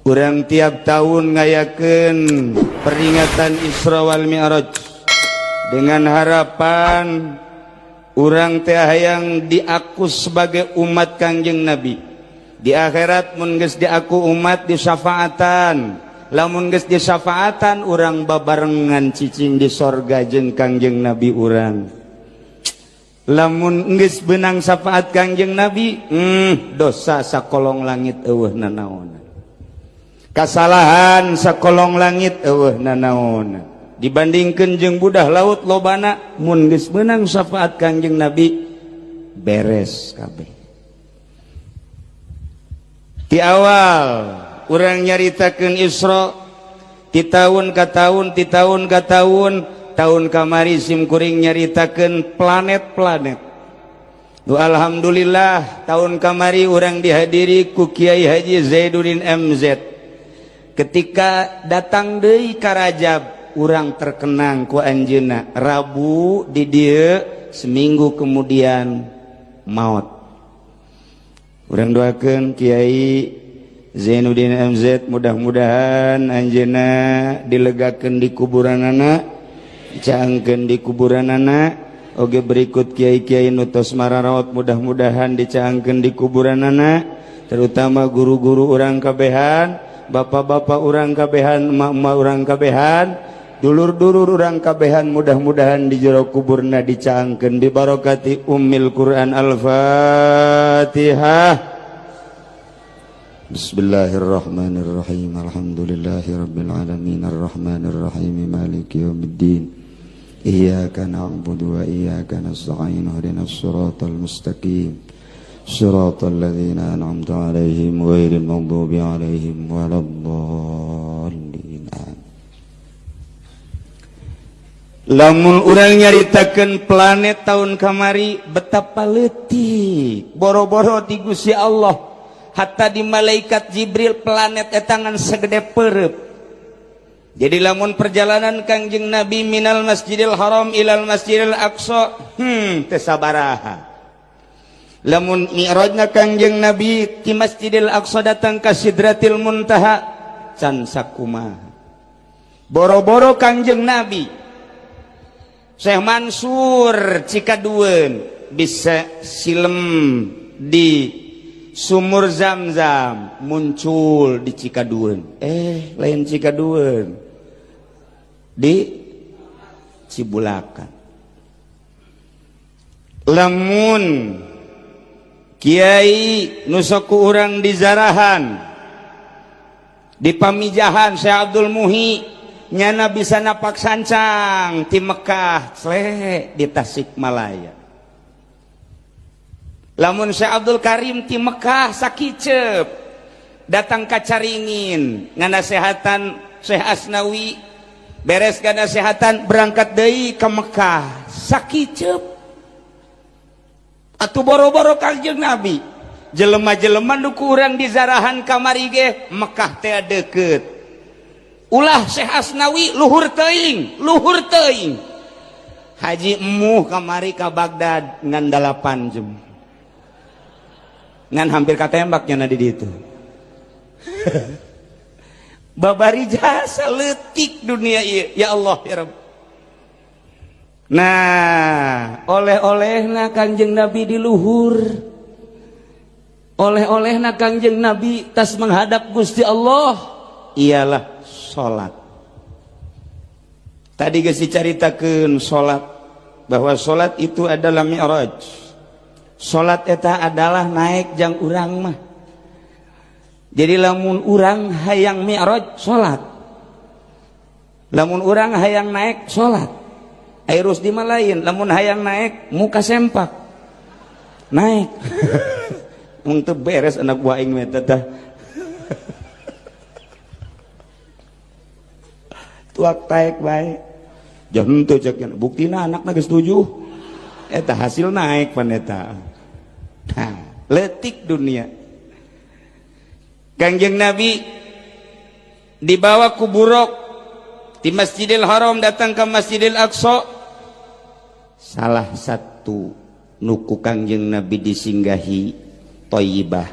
Urang tiap tahun ngayakeun peringatan Isra wal Mi'raj dengan harapan urang teh hayang diaku sebagai umat Kangjeng Nabi di akhirat. Mun geus diaku umat, disyafaatan. Lamun geus disyafaatan, urang babarengan cicing di sorga jeung Kangjeng Nabi urang. Lamun geus beunang syafaat Kangjeng Nabi, dosa sakolong langit euweuh nanaonan, kasalahan sakolong langit euweuh nanaonan dibandingkan jeung budah laut lobana. Mun geus meunang syafaat Kangjeng Nabi, beres kabeh. Di awal urang nyaritakeun Isra ti tahun ka tahun, ti tahun ka tahun. Tahun kamari sim kuring nyaritakeun planet-planet. Du, alhamdulillah, tahun kamari urang dihadiri ku Kiai Haji Zainuddin MZ. Ketika datang deui ka Rajab, urang terkenang ku anjeunna. Rabu di dieu, seminggu kemudian maut. Urang doakeun Kiai Zainuddin MZ, mudah-mudahan anjeunna dilegakeun di kuburanana, dicaangkeun di kuburanana. Oge berikut kiai-kiai nu tos mararawat, mudah-mudahan dicaangkeun di kuburanana, terutama guru-guru urang kabehan, bapak-bapak urang kabehan, emak-emak urang kabehan, dulur-dulur urang kabehan, mudah-mudahan di jero kuburna dicaangkeun bibarokati ummil Quran. Al-Fatihah. Bismillahirrahmanirrahim. Alhamdulillahirabbil alamin, arrahmanirrahim, maliki yaumiddin. Iyyaka na'budu wa iyyaka nasta'in, ihdinas siratal mustaqim. Siratal ladzina an'amta 'alaihim ghairil maghdubi 'alaihim waladdallin. Lamun urang nyaritakeun planet tahun kamari, betapa leutik, boro-boro di Gusti Allah, hatta di malaikat Jibril planet eta ngan segede perep. Jadi lamun perjalanan Kangjeng Nabi minal Masjidil Haram ilal Masjidil Aqsa, teu sabaraha. Lamun mi'rajna Kangjeng Nabi ti Masjidil Aqsa datang ka Sidratil Muntaha, can sakumaha. Boro-boro Kangjeng Nabi, Syekh Mansur Cikaduen bisa silem di sumur Zam-Zam, muncul di Cikaduen, eh lain Cikaduen, di Cibulakan. Lamun Kiai nu sok ku urang di zarahan, di Pamijahan, Syekh Abdul Muhi, nyana bisa napak sancang di Mekah sle di Tasikmalaya. Lamun Syekh Abdul Karim ti Mekah sakicep datang ka Caringin nganasehatan Syekh Asnawi, beres nganasehatan berangkat deui ke Mekah sakicep. Atuh boro-boro Kangjeng Nabi, jelema-jelema nu ku urang di zarahan kamari ge, Mekah teh deket. Ulah Syekh Asnawi, luhur teuing, luhur teuing. Haji Emuh kamari ka Baghdad ngan 8 jam, ngan hampir katembak nya di ditu. Babari jasa leutik dunia ieu. Ya Allah, ya Rabb. Nah, oleh-olehna Kanjeng Nabi di luhur, oleh-olehna Kangjeng Nabi tas menghadap Gusti Allah ialah salat. Tadi geus dicaritakeun salat, bahwa salat itu adalah mi'raj. Salat eta adalah naik jang urang mah. Jadi lamun urang hayang mi'raj, salat. Lamun urang hayang naik, salat. Airus di lain, lamun hayang naik muka sempak naik. Mun teu beres anak buah aing mah teh. Tuak taek bae. Jangan teu cek, buktina anakna geus tujuh. Eta hasil naik pan eta. Nah, leutik dunia. Kangjeng Nabi dibawa ku buruk di Masjidil Haram datang ke Masjidil Aqsa. Salah satu nu ku Kangjeng Nabi disinggahi Thayyibah.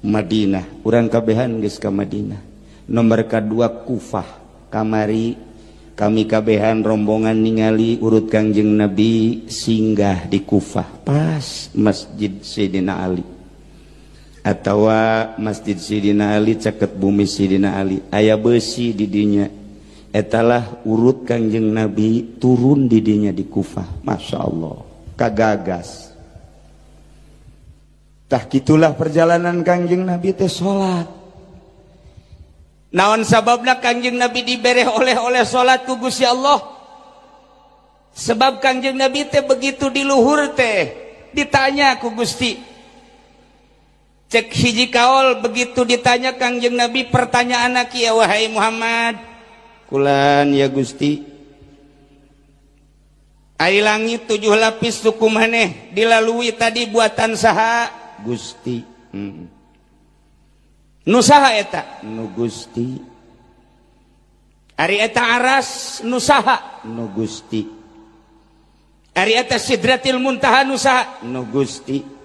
Madinah, urang kabehan geus ka Madinah. Nomor kadua Kufah. Kamari kami kabehan rombongan ningali urut Kangjeng Nabi singgah di Kufah, pas Masjid Sayyidina Ali atau Masjid Sayyidina Ali, caket bumi Sayyidina Ali, aya besi di dinya. Etalah urut Kangjeng Nabi turun di dinya di Kufah. Masya Allah, kagagas. Tah, gitulah perjalanan Kangjeng Nabi teh salat. Naon sababna Kangjeng Nabi dibere oleh-oleh salat ku Gusti Allah? Sebab Kangjeng Nabi teh begitu di luhur teh ditanya ku Gusti. Cek hiji kaol, begitu ditanya Kangjeng Nabi, pertanyaan kieu, "Wahai Muhammad." "Kulan, ya Gusti." "Ari langit tujuh lapis ku maneh dilalui tadi buatan saha?" "Gusti." "Nu saha eta?" "Nu Gusti." "Ari eta aras nu saha?" "Nu Gusti." "Ari eta Sidratil Muntaha nu saha?" "Nu Gusti."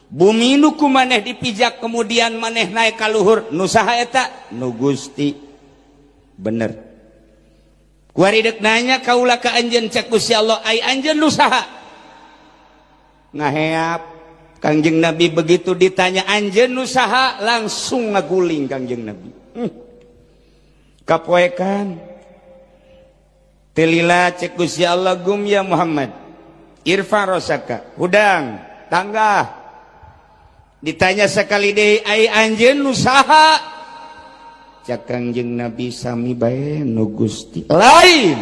"Bumi nu ku maneh dipijak, kemudian maneh naik ka luhur, nu saha eta?" "Nu Gusti." "Bener. Kuari dek nanya kaula ka anjeun," cek Gusti Allah, "ai anjeun nu saha?" Ngaheap Kangjeng Nabi. Begitu ditanya, "Anjeun nu saha?" langsung ngaguling Kangjeng Nabi. Kapoekan teu lila cek Gusti Allah, "Gum ya Muhammad, irfa rosaka." Hudang, tanggah. Ditanya sekali deui, "Ai anjeun nu saha?" Cek Kangjeng Nabi, "Sami bae, nu Gusti." "Lain."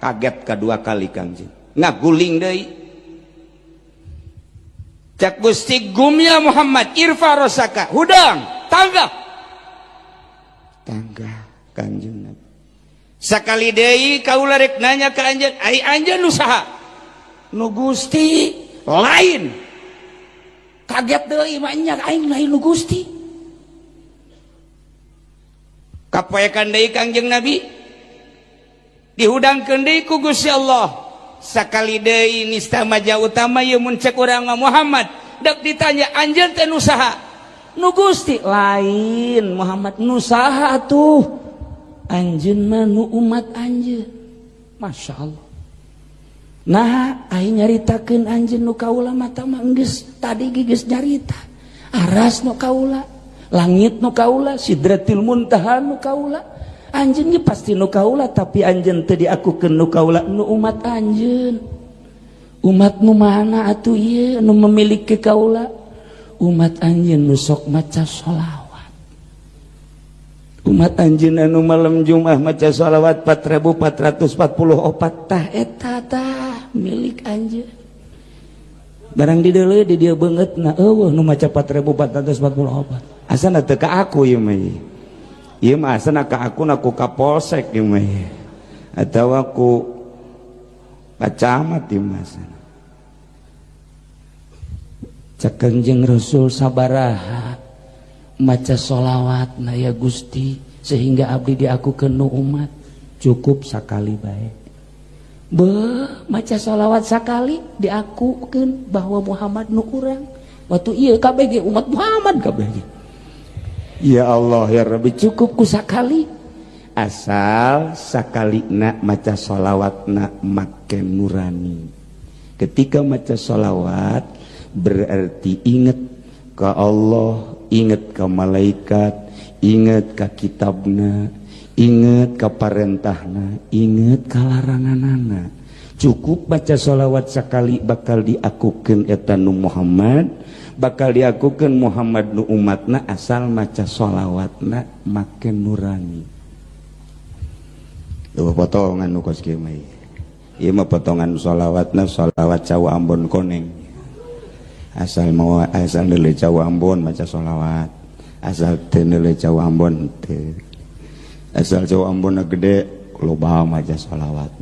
Kaget kedua kali Kangjeng, ngaguling deui. Cek Gusti, "Gum ya Muhammad, irfa rosaka." Hudang, tanggah. Tanggah Kangjeng Nabi. "Sakali deui kaula rek nanya ka anjeun, ai anjeun nu saha?" "Nu Gusti." "Lain." Kaget deui, "Mah aing lain nu Gusti." Kapoekan deui Kangjeng Nabi. Dihudangkeun deui ku Gusti Allah. Sakali deui nista maja utama ieu mun cek urang, "Muhammad," dek ditanya, "anjeun teh nu saha?" "Nu Gusti." "Lain, Muhammad. Nu saha atuh?" "Anjeun mah nu umat anjeun." Masya Allah. Nah, aing nyaritakeun anjeun nu kaula mata mah geus tadi geus nyarita. Aras nu kaula, langit nu kaula, Sidratil Muntaha nu kaula. Anjeun ge pasti nu kaula, tapi anjeun teu diakukeun nu kaula, nu umat anjeun. Umat nu mana atuh ieu nu memiliki kaula? Umat anjeun nu sok maca sholawat. Umat anjeun anu malam Jumat maca sholawat 4444, tah eta tah milik anjeun. Barang di deuleu di dieu beungeut na eueuh nu maca 4444. Asana teu ka aku ieu mah. Ieu mah asana ka aku na ku kapolsek ieu mah. Atawa ku camat ieu mah asana. Cek Kangjeng Rasul, "Sabaraha maca sholawat na ya Gusti sehingga abdi diakukeun nu umat?" "Cukup sakali bae." Be, maca sholawat sakali diakukeun bahwa Muhammad nu urang. Waktu ieu KBG umat Muhammad KBG. Ya Allah ya Rabbi, cukup ku sakali. Asal sakali na maca sholawat na make nurani. Ketika maca sholawat berarti inget ke Allah, inget ke malaikat, inget ke kitabna, inget ke parentahna, inget ke laranganana. Cukup baca sholawat sekali bakal diakukeun eta nu Muhammad, bakal diakukeun Muhammad nu umatna, asal maca sholawatna make nurani. Tuh, potongan nu kos kieu mah. Ieu mah potongan sholawatna sholawat cau Ambon koneng. Asal mau, asal neuleuh cau Ambon maca sholawat, asal teu neuleuh cau Ambon teu. Asal cau Ambon gede loba maca sholawat.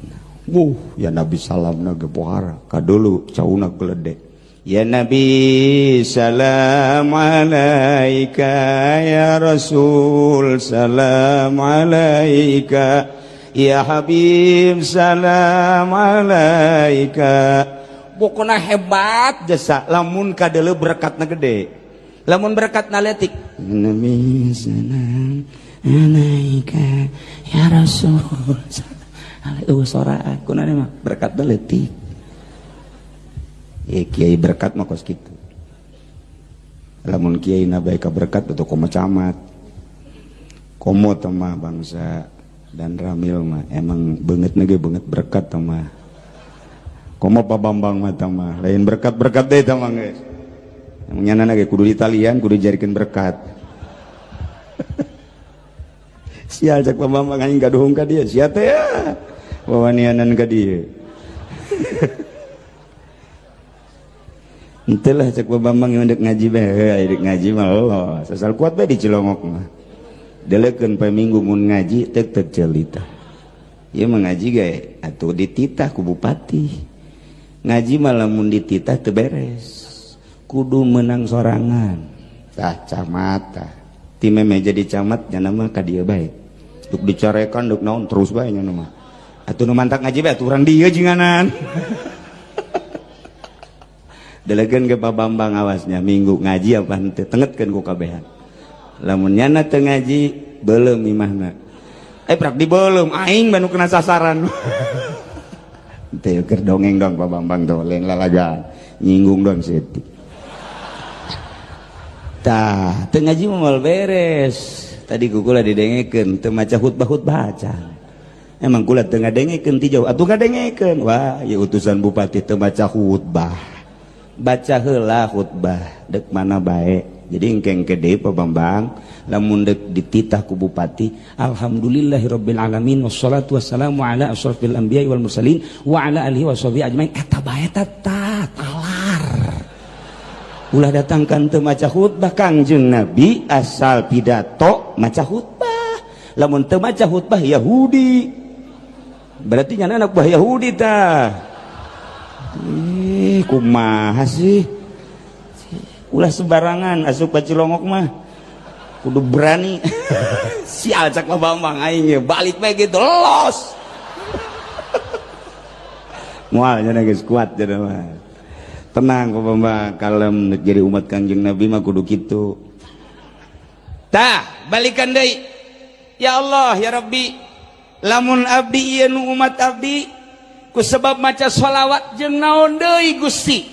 Wuh, ya Nabi salamna ge pohara kadulu cauna gelede. Ya Nabi salam alaika, ya Rasul salam alaika, ya Habib salam alaika. Pokoknya hebat jasa lamun kadele, berkatna gede. Lamun berkat naletik Nabi salam alaika ya Rasul. Eueuh soraan kunaon mah berkat leutik. Ya kiai berkat mah kos kitu. Lamun kiai na bae ka berkat atau komo camat. Komo teh mah bangsa dan Ramil mah emang beungeut ge beungeut berkat teh mah. Komo Pak Bambang mah teh mah lain berkat-berkat deui teh mah geus. Emang nyana ge kudu ditalian, kudu dijadikeun berkat. Sial cek Pak Bambang aing gaduhung ka dieu, sia teh ya. Wawanianan ka dieu. Henteu lah cek Pak Bambang yang dek ngaji bae, dek ngaji mah Allah. Sasal kuat bae di Cilongok mah. Delekeun poe Minggu mun ngaji teuk teuk celita. Ieu mah ngaji ge atuh dititah ku bupati. Ngaji mah lamun dititah teu beres. Kudu menang sorangan. Tah camat tah. Ti meme jadi camat nya mah ka dieu bae. Duk dicarekan duk naon terus bae nya mah. Atuh nu mantak ngaji bae atuh urang dieu jinganan. Delegeun ke Pak Bambang awasnya minggu ngaji apa henteu tengetkeun ku kabehan. Lamun nyana teu ngaji beuleum imahna. Prak dibeuleum aing banu kena sasaran. Teu keur dongeng dong Pak Bambang tuh lain lalagan nyinggung dong setik. Tah teu ngaji moal beres. Tadi ku kula didengekeun teu maca khutbah-khutbah acan. Emang kula teu ngadengekeun ti jauh atuh ngadengekeun. Wah, ieu utusan bupati teu maca khutbah. Baca heula khutbah dek mana bae. Jadi engkeng gede Pak Bambang lamun dek dititah ku bupati alhamdulillahirabbil alamin wassalatu wassalamu ala asyrafil anbiya'i wal mursalin wa ala alihi washabihi ajmain eta bae ta talar. Ulah datangkan teu maca khutbah Kangjeng Nabi asal pidato maca khutbah. Lamun teu maca khutbah Yahudi. Berarti nyana anak buah Yahudi tah. Ih, kumaha sih? Ulah sembarangan asup ka Cilongok mah. Kudu berani. Sial cak Pak Bambang aing ge balik bae gitu los. Moal nya geus kuat cenah mah. Tenang Pak Bambang, kalem jadi umat Kangjeng Nabi mah kudu kitu. Tah, balikan deui. Ya Allah, ya Rabbi, lamun abdi ieu nu umat abdi ku sebab maca sholawat jeung naon deui Gusti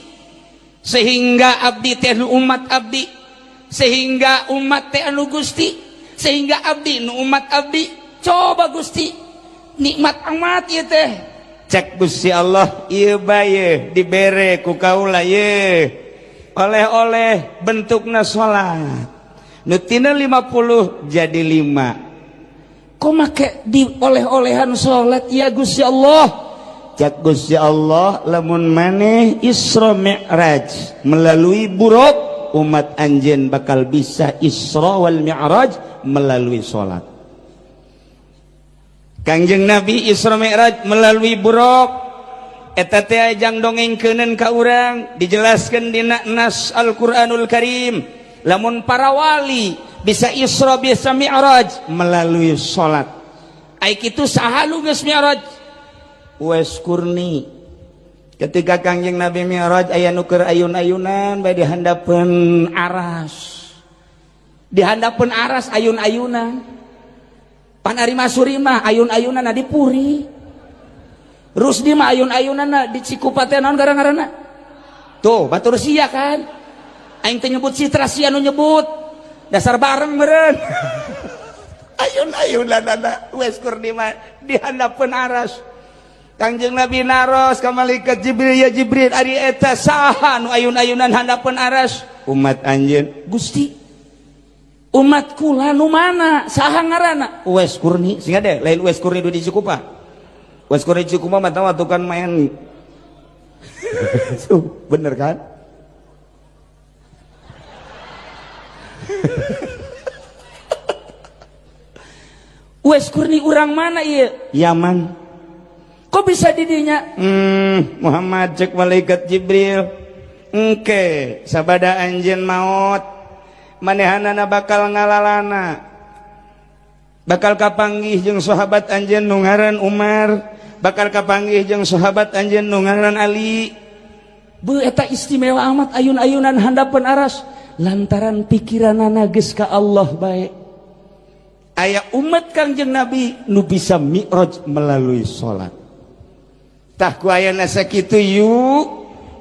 sehingga abdi teh nu umat abdi, sehingga umat teh anu Gusti, sehingga abdi nu umat abdi. Coba Gusti, nikmat amat ieu teh. Cek Gusti Allah ieu bae dibere ku kaula ye oleh-oleh bentukna salat nu tina 50 jadi 5. Kok make di oleh-olehan salat ya Gusti Allah? Cek Gusti Allah lamun maneh Isra Mi'raj melalui buruk umat anjeun bakal bisa Isra wal Mi'raj melalui salat. Kangjeng Nabi Isra Mi'raj melalui buruk eta teh jang dongengkeuneun ka urang dijelaskeun dina nas Al-Qur'anul Karim lamun para wali bisa Isra bisa Mi'raj melalui salat. Ai kitu saha nu geus Mi'raj? Uwais Qurni. Ketika Kangjeng Nabi Mi'raj aya nu keur ayun-ayunan bae di handapeun aras. Di handapeun aras ayun-ayunan. Pan ari Masuri mah ayun-ayunan di Puri. Rusdi mah ayun-ayunan di Cikupa teh naon gara-garana? Tuh, batur sia kan. Aing teh nyebut Citra sia nu nyebut. Dasar bareng meureun. Ayun-ayunan Uwais Qurni mah di handapeun aras. Kangjeng Nabi naros ka malaikat Jibril, ya Jibril ari eta saha nu ayun-ayunan handapeun aras? Umat anjeun. Gusti, umat kula nu mana? Saha ngaranna? Uwais Qurni. Sehingga deh lain Uwais Qurni di Cikupa. Uwais Qurni di Cikupa mah tahu kan main. Bener kan? Uwais Qurni urang mana ieu? Yaman. Kok bisa didinya? Muhammad cek malaikat Jibril. Engke sabada anjeun maot manehanana bakal ngalalana. Bakal kapanggih jeung sahabat anjeun nu ngaran Umar, bakal kapanggih jeung sahabat anjeun nu ngaran Ali. Beuh eta istimewa amat ayun-ayunan handapeun aras. Lantaran pikiranana geus ka Allah bae. Aya umat Kangjeng Nabi nu bisa mi'raj melalui salat. Tah ku ayana sakitu yuk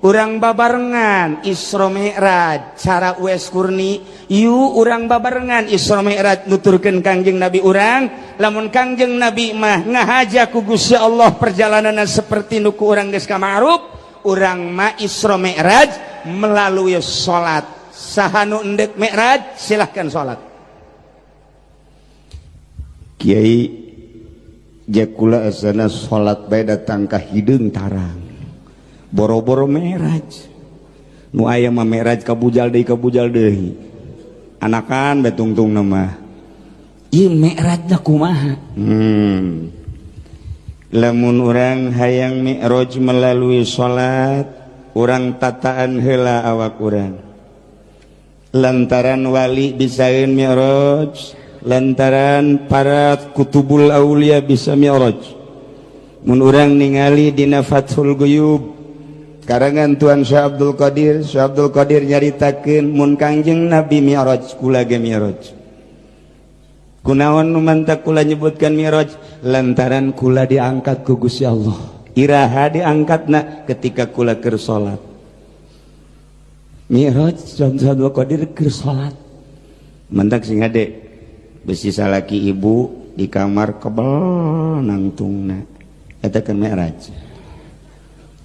urang babarengan Isra Mi'raj cara Uwais Qurni, yuk urang babarengan Isra Mi'raj nuturkeun Kangjeng Nabi urang. Lamun Kangjeng Nabi mah ngahaja ku Gusti Allah perjalanan seperti nu ku urang geus kama'ruf, urang mah Isra Mi'raj melalui salat. Saha nu endek Mi'raj silahkan salat. Kiai jakula asana salat bae datang ka hideung tarang, boro-boro Mi'raj. Nu aya mah Mi'raj kabujal deui, kabujal deui, anakan bae tungtung mah. Ieu Mi'rajna kumaha? Lamun urang hayang Mi'raj melalui salat, urang tataan heula awak urang. Lantaran wali bisaeun Mi'raj, lantaran para kutubul aulia bisa Mi'raj. Mun urang ningali dina Fathul Guyub karangan Tuan Syekh Abdul Qadir, Syekh Abdul Qadir nyaritakeun mun Kangjeng Nabi Mi'raj, kula ge Mi'raj. Kunaon nu mantak kula nyebutkan Mi'raj? Lantaran kula diangkat ku Gusti Allah. Iraha diangkatna? Ketika kula keur salat. Mi'raj Syekh Abdul Qadir keur salat. Mantak sing hade besi salaki ibu di kamar kebel nangtungna, eta kan Mi'raj.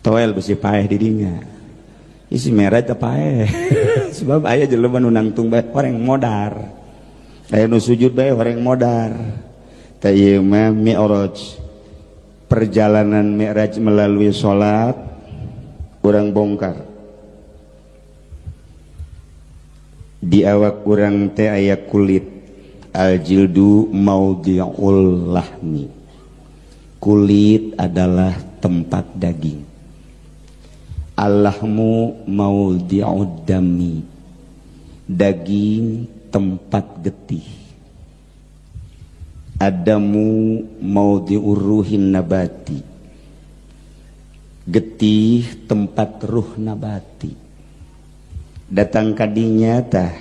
Toel besi paeh di dinya, isi Mi'raj teh paeh, sebab aya jelema nu nangtung bae horeng modar, aya nu sujud bae horeng modar. Tah ieu mah Mi'raj, perjalanan Mi'raj melalui salat. Urang bongkar di awak urang teh aya kulit. Al-jildu maudhi'ul lahmi, kulit adalah tempat daging. Al-lahmu maudhi'ud dami, daging tempat getih. Adamu maudhi'ur ruhin nabati, getih tempat ruh nabati. Datang kadinya tah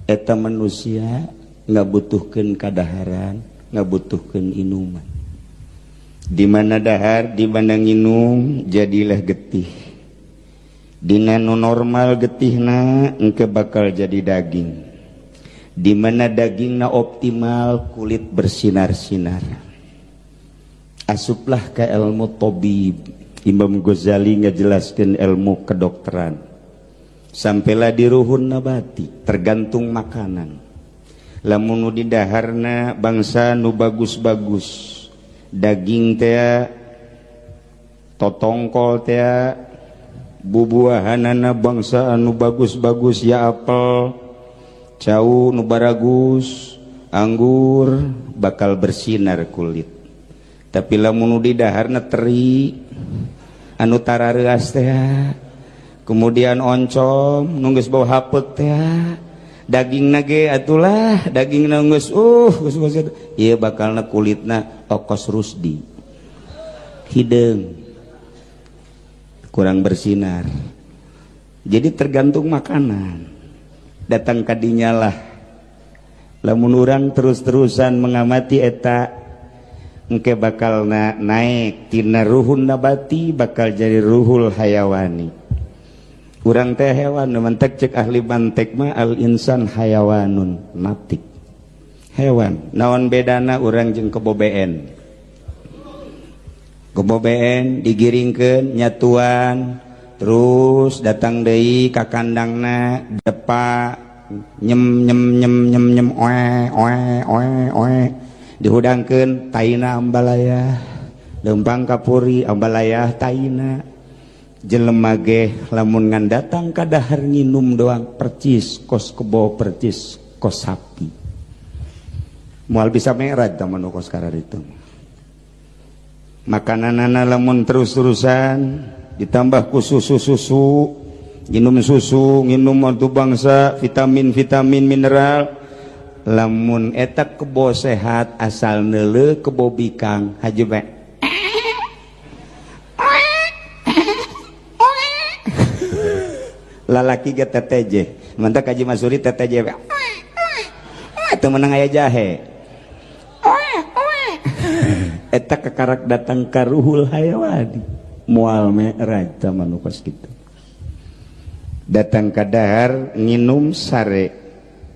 eta manusia ngabutuhkeun kadaharan, ngabutuhkeun inuman. Di mana dahar, di mana nginum, jadilah getih. Dina nu normal getihna engke bakal jadi daging. Di mana dagingna optimal, kulit bersinar-sinar. Asuplah ke ilmu tabib. Imam Ghazali ngajelaskeun ilmu kedokteran. Sampailah di ruhun nabati, tergantung makanan. Lamun nu didaharna bangsa nu bagus-bagus, daging teh, totongkol teh, bubuahanana bangsa anu bagus-bagus, ya apel, cau nu baragus, anggur, bakal bersinar kulit. Tapi lamun nu didaharna teri anu tarareas teh, kemudian oncom nu geus bau hapeuk teh, daging nage atulah daging geus geus geus ieu bakalna kulitna okos rusdi, hideung, kurang bersinar. Jadi tergantung makanan. Datang kadinya lah lamun urang terus-terusan mengamati eta, engke bakal naik tina ruhun nabati bakal jadi ruhul hayawani. Urang teh hewan, mantek cek ahli mantek mah al insan hayawanun natik, hewan. Naon bedana urang jeung kebo BN? Kebo BN digiringkeun nyatuan, terus datang deui ka kandangna, depa nyem nyem nyem nyem nyem, oe oe oe oe, dihudangkeun taina ambalaya, leumpang kapuri ambalaya taina. Jelema ge lamun ngan datang ka dahar nginum doang, percis kos kebo, percis kos sapi, moal bisa mi'raj tah manu kos kararitu. Makananana lamun terus-terusan ditambah ku susu-susu, minum susu, nginum waktu bangsa vitamin-vitamin mineral, lamun eta kebo sehat asal neuleuh kebo bikang haji bae. Lalaki ge teteje Mantap kaji Masuri TTJW. Itu menang aya jahe. Eta kekarak datang ka ruhul hayawani. Moal mi'raj tah mah nu kos kitu. Datang ka dahar nginum sare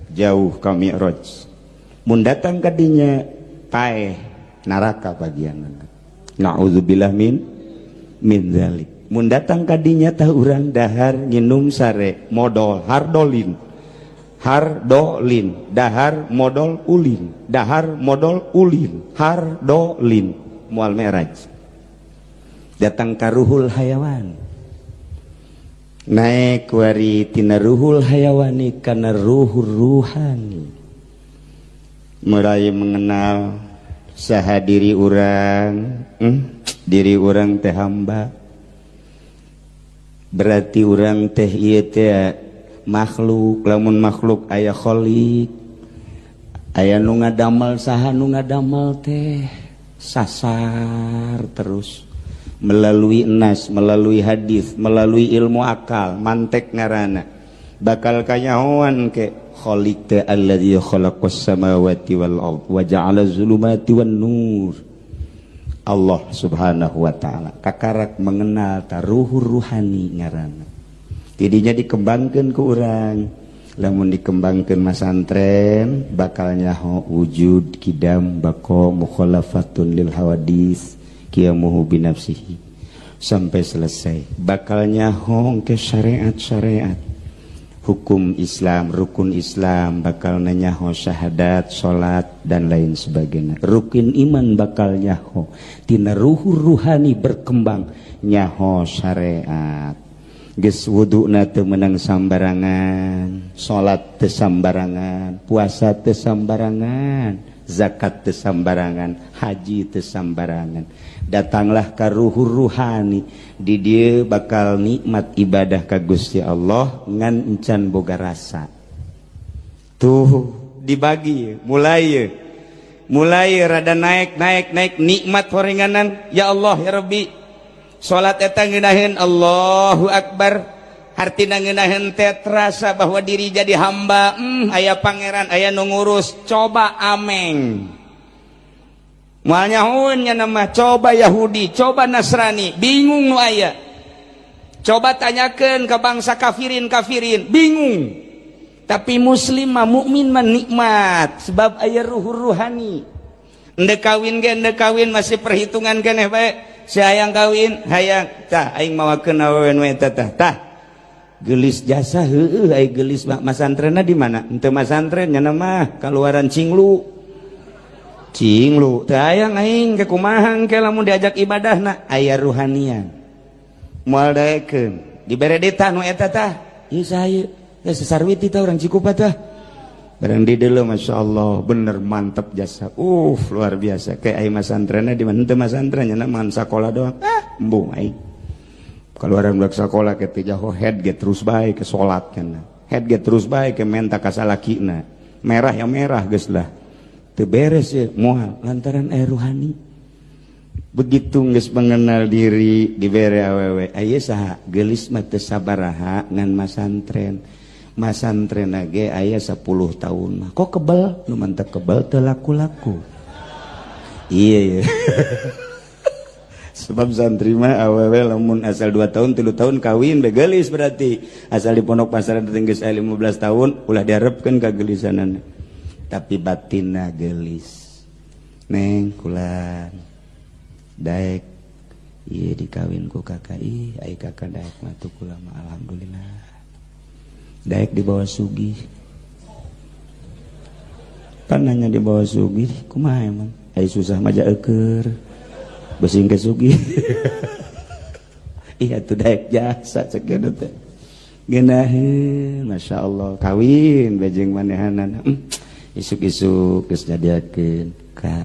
jauh ka mi'raj. Mun datang ka dinya paeh neraka bagianna. Na'udzubillah min dzalik. Mun datang ka dinya tah urang dahar nginum sare modol hardolin. Hardolin, dahar modol ulin, dahar modol ulin, hardolin, moal mi'raj. Datang ka ruhul hayawan. Naik wari tina ruhul hayawani kana ruhul ruhani. Mulai mengenal saha diri urang, diri urang teh hamba. Berarti urang teh ieu teh makhluk, lamun makhluk aya khalik, aya nu ngadamel, saha nu ngadamel teh sasar terus melalui nas, melalui hadis, melalui ilmu akal, mantek ngarana bakal kanyahoan ke khalik teh alladzi khalaqas samawati wal ard wa ja'ala zulumati wan nur. Allah Subhanahu wa taala kakarak mengenal taruhur ruhani ngarana. Tidinya dikembangkan ke urang, lamun dikembangkan masantren bakal nyaho wujud kidam bako mukhalafatun lil hawadis qiyamuhu binafsihi sampai selesai. Bakal nyaho ke syariat-syariat hukum Islam, rukun Islam, bakal nyaho syahadat, salat dan lain sebagainya. Rukun iman bakal nyaho tina ruhur ruhani berkembang nyaho syariat. Geus wuduna teu meunang sambarangan, salat teu sambarangan, puasa teu sambarangan, zakat teu sambarangan, haji teu sambarangan. Datanglah ka ruhur ruhani, di dieu bakal nikmat ibadah ka Gusti Allah ngan encan boga rasa. Tuh dibagi mulai mulai rada naik naik naik nikmat horenganan, ya Allah ya Rabbi. Salat eta ngeunaheun Allahu Akbar, hartina ngeunaheun teh terasa bahwa diri jadi hamba, aya pangeran, aya nu ngurus, coba ameng. Moal nyahoeun nya mah, coba Yahudi, coba Nasrani, bingung nu aya. Coba tanyakeun ke bangsa kafirin kafirin, bingung. Tapi muslim mah mukmin mah nikmat sebab aya ruhur ruhani. Endek kawin ge endek kawin masih perhitungan keneh bae. Si hayang kawin, hayang tah aing mawakeun awewe nu eta tah. Tah. Geulis jasa heueuh ai geulis mah masantrenna di mana? Henteu masantren nya mah kaluaran cinglu. Cinglu teu hayang aing ke kumaha engke lamun diajak ibadahna aya ruhanian. Moal daekeun. Dibere ditah nu eta tah. Ieu saha ieu? Ya sesarwiti tah urang Cikupa tah. Barang di dulu Masya Allah bener mantep jasa, luar biasa. Kayak aing masantrenna di mana? Henteu masantren nya mah sakola doang. Ah, embung aing. Keluaran budak sakola ke teu jaho head ge terus bae ke salat kana. Head ge terus bae ke menta ka salakina. Merah ya merah geus lah. Teu beres ya moal lantaran aya ruhani. Begitu geus mengenal diri dibere awewe, aya saha geulis mah teu sabaraha ngan masantren. Masantren ge aya 10 tahun mah. Kok kebel? Nu mantep kebel teu laku-laku. Iya ya. Sebab santri mah awewe lamun asal 2 tahun 3 tahun kawin begelis berarti. Asal di pondok pesantren geus aya 15 tahun ulah diharepkeun kagelisanana. Tapi batinna gelis. Neng kulan daek ieu dikawin ku kakak ih ai kakak daek mah tuh kula mah alhamdulillah. Daek dibawa sugih. Pan nanya dibawa sugih kumaha emang? Ai susah mah eueur. Besing ke sugih. Iya tuh daek jasa cek teh. Geunaheun masyaallah kawin bejeng manehanan. Isuk-isuk geus nyadiakeun ka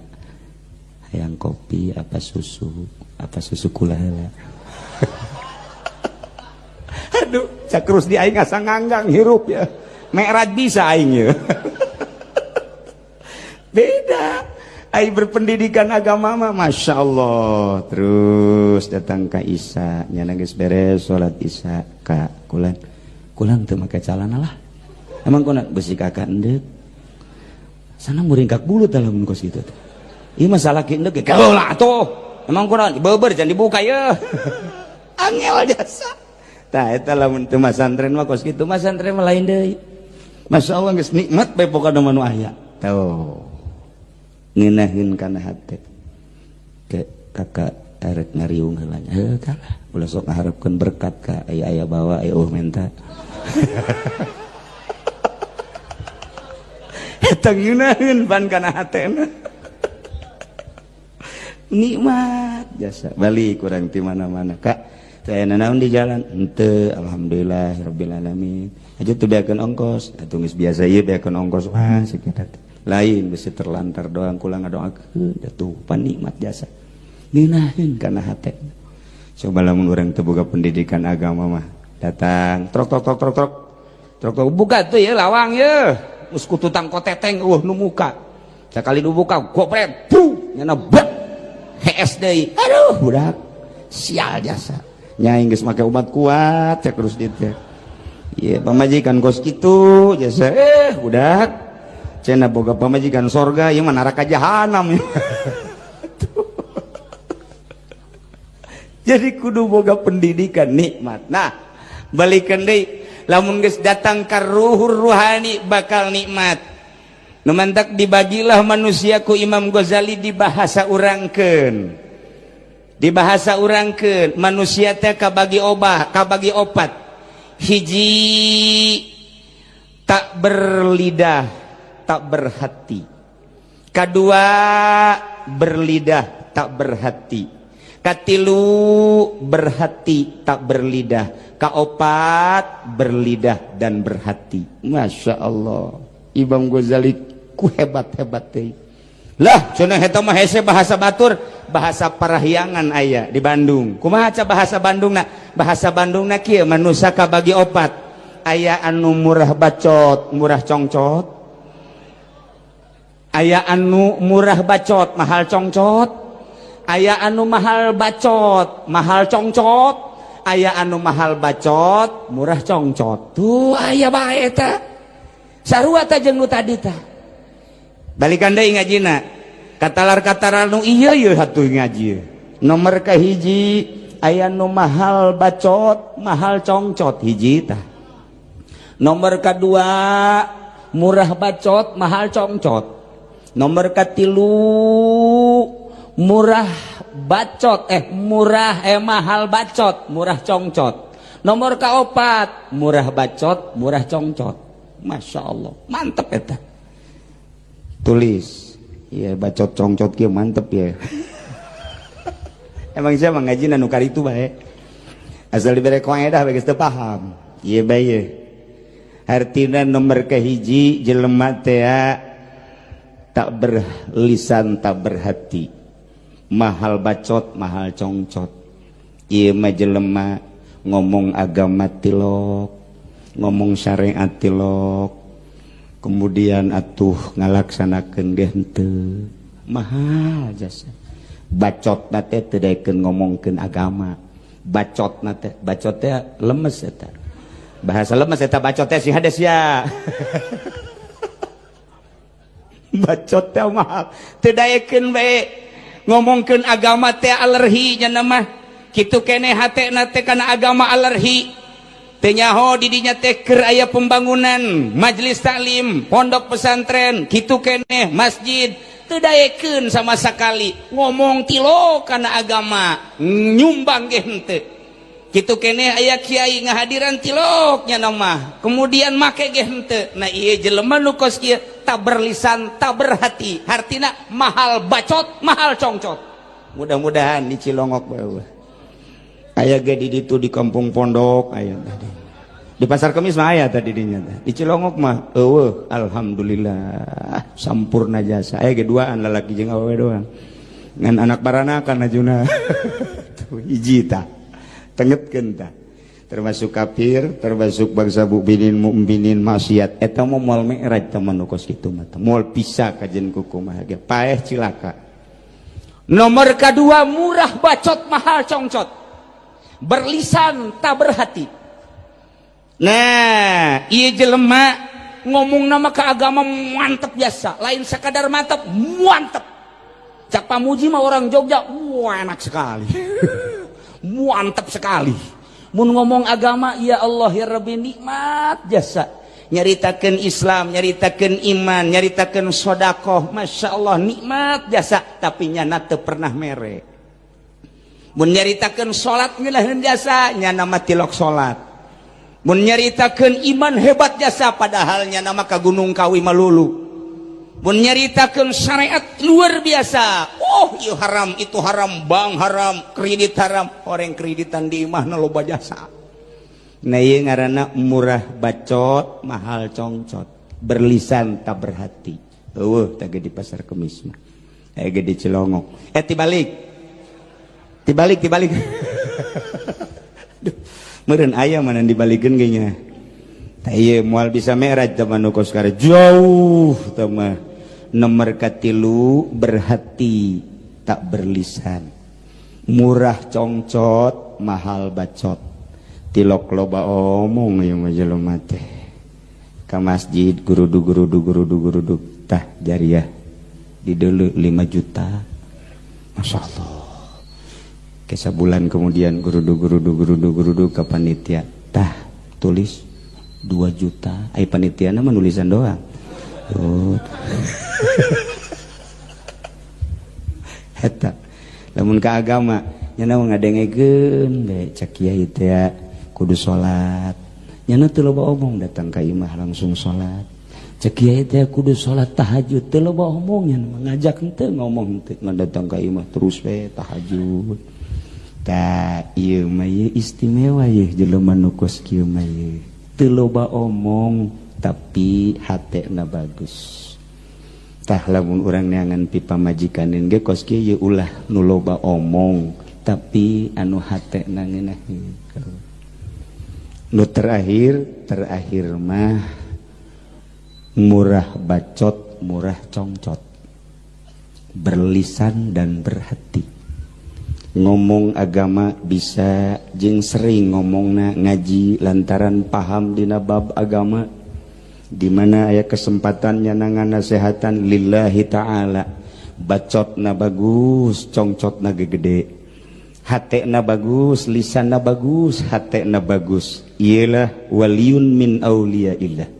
hayang kopi apa susu kula heula. Aduh, cak terus di aing asa nganggang hirup ya. Mi'raj bisa aing ya. Beda. Aing berpendidikan agama mah Masya Allah. Terus datang ka Isya, nyana geus beres salat Isya ka kulan. Kulan teu make calana lah. Emang kona besi kakak endek. Sana muringkak bulu dalam kos gitu teh. Ieu masalah ki endek ge lah atuh. Emang kona beber jangan dibuka ya. Angel jasa. Tah eta lamun teu masantren mah kos kitu, masantren mah lain deui. Masya Allah geus nikmat bae pokona mah nu aya. Tuh. Ngeunaheun kana hate. Ke kakak erek ngariung heula nya. Heuh kalah. Ulah sok ngaharepkeun berkat ka aya-aya bawa aya eueuh menta. Eta ngeunaheun pan kana hatena. Nikmat jasa. Balik kurang ti mana-mana kak. Saya nanaon di jalan henteu, alhamdulillah rabbil alamin. Aja tuh beakeun ongkos, atuh geus biasa ieu beakeun ongkos wah sekitar. Lain bisi terlantar doang kula ngadoakeun atuh pan nikmat jasa. Ngeunaheun kana hate. Coba lamun urang teu boga pendidikan agama mah datang trok trok trok trok trok. Trok trok buka tuh ya lawang ye. Geus kututang koteteng eueuh nu muka. Sakali nu buka gopret bu nyana bek hees deui. Aduh budak sial jasa. Nyaing geus make obat kuat cek terus dit teh. Ieu pamajikan kos kitu jasa budak. Cenah boga pamajikan sorga ieu mah neraka jahanam. Jadi kudu boga pendidikan nikmat. Nah, balikeun deui lamun geus datang ka ruhur ruhani bakal nikmat. Nu mantak dibagilah manusia ku Imam Ghazali di bahasa urangkeun. Di bahasa urangkeun manusia teh kabagi obah, kabagi opat. Hiji tak berlidah, tak berhati. Kadua berlidah, tak berhati. Katilu berhati, tak berlidah. Kaopat berlidah dan berhati. Masya Allah, Imam Ghazali ku hebat-hebat teh. Lah cenah eta mah hese bahasa batur, bahasa Parahyangan aya di Bandung. Kumaha ca bahasa Bandungna? Bahasa Bandungna kieu manusia kabagi opat. Aya anu murah bacot, murah congcot. Aya anu murah bacot, mahal congcot. Aya anu mahal bacot, mahal congcot. Aya anu mahal bacot, murah congcot. Tuh aya bae eta. Sarua teh jeung nu tadi tah. Balikan deui ngajina. Katalar-katalar nu ieu ieu hatuh ngaji. Nomor kahiji aya nu mahal bacot, mahal congcot hiji tah. Nomor kadua murah bacot, mahal congcot. Nomor katilu murah bacot, murah mahal bacot, murah congcot. Nomor kaopat murah bacot, murah congcot. Masya Allah, mantep eta. Tulis, iya bacot congcot kieu mantep ya. Emang saya ngaji nu karitu bae. Asal dibere kaedah bae geus teu paham. Ieu bae ye. Artina nomor kahiji jelema teh tak berlisan tak berhati. Mahal bacot, mahal congcot. Ieu mah jelema ngomong agama tilok, ngomong syariat tilok, kemudian atuh ngalaksanakeun ge henteu. Mahal jasa. Bacotna teh teu daekeun ngomongkeun agama. Bacotna teh, bacot teh lemes eta. Bahasa lemes eta bacot teh si hades ya. Bacot teh mahal. Teu daekeun bae ngomongkeun agama teh alergi nya mah. Kitu keneh hatena teh kana agama alergi. Teu nyaho di dinya teh keur aya pembangunan majelis taklim, pondok pesantren, kitu keneh masjid teu daekeun sama sekali ngomong tilo kana agama, nyumbang ge henteu. Kitu keneh aya kiai ngahadiran tilok nya mah, kemudian make ge henteu. Nah ieu jelema nu kos kieu tak berlisan, tak berhati, hartina mahal bacot, mahal congcot. Mudah-mudahan di Cilongok bae. Aya ge di ditu di kampung pondok aya tadi. Di pasar Kemis mah aya tadi dinya teh. Di Cilongok mah eueuh alhamdulillah sampurna jasa. Aya ge duaan lalaki jeung awewe doang. Ngan anak baranakan ajuna. Tuh hiji tah. Tengetkeun tah. Termasuk kafir, termasuk bangsa mukminin mukminin maksiat. Eta mah moal mi'raj teh mah nu kos kitu mah. Moal bisa kajen kukumaha ge. Paeh cilaka. Nomor kedua murah bacot mahal congcot. Berlisan tak berhati. Nah, ieu jelema Ngomong nama ke agama mantep biasa, lain sekadar mantep, mantep. Cak Pamuji mah orang Jogja, wah enak sekali. Mantep sekali. Mun ngomong agama, ya Allah ya Rabbi, nikmat jasa. Nyaritakeun Islam, nyaritakeun iman, nyaritakeun sodakoh, masya Allah nikmat jasa. Tapi nyana teu pernah mere. Mun nyaritakeun salat ngeunaheun jasa, nyana mah tilok salat. Mun nyaritakeun iman hebat jasa, padahal nyana mah ka Gunung Kawi malulu. Mun nyaritakeun syariat luar biasa, oh ieu haram, itu haram, bank haram, kredit haram, orang kreditan di imahna loba jasa. Nah ieu ngaranna murah bacot, mahal congcot, berlisan tak berhati. Eueuh teh di Pasar Kemis mah. Aya ge di Cilongok. Tibalik. Tibalik, tibalik. Duh, meureun aya mana dibalikeun ge nya. Tah ieu moal bisa mi'raj teh mah nu kos jauh teh mah. Nomor katilu berhati tak berlisan. Murah congcot, mahal bacot. Tilok loba omong ieu mah jelema teh. Ka masjid gurudug gurudug gurudug gurudug tah jariah dideuleu 5 juta. Masya Allah. Ke sabulan kemudian gurudug gurudug gurudug gurudug ka panitia tah tulis 2 juta. Ai panitiana mah nulisan doang. Oh. Eta lamun ka agama nya ngadengekeun bae cak kiai teh kudu salat. Nyana teu loba omong datang ka imah langsung salat. Cek kiai teh kudu salat tahajud, teu loba omong nya ngajak henteu ngomong henteu, ngan datang ka imah terus we tahajud. Tah ieu mah ieu istimewa ieu jelema nu kos kieu mah ieu. Teu loba omong tapi hatena bagus. Tah lamun urang neangan pi pamajikaneun ge kos kieu ieu ulah nu loba omong tapi anu hatena ngeunaheun. Nu terakhir, terakhir mah murah bacot, murah congcot, berlisan dan berhati. Ngomong agama bisa jeung sering ngomongna ngaji lantaran paham dina bab agama, di mana aya kesempatan nyanangan nasehatan lillahi ta'ala. Bacotna bagus, congcotna gegede. Hatena bagus, lisanna bagus, hatena bagus. Ialah waliyun min auliyaillah.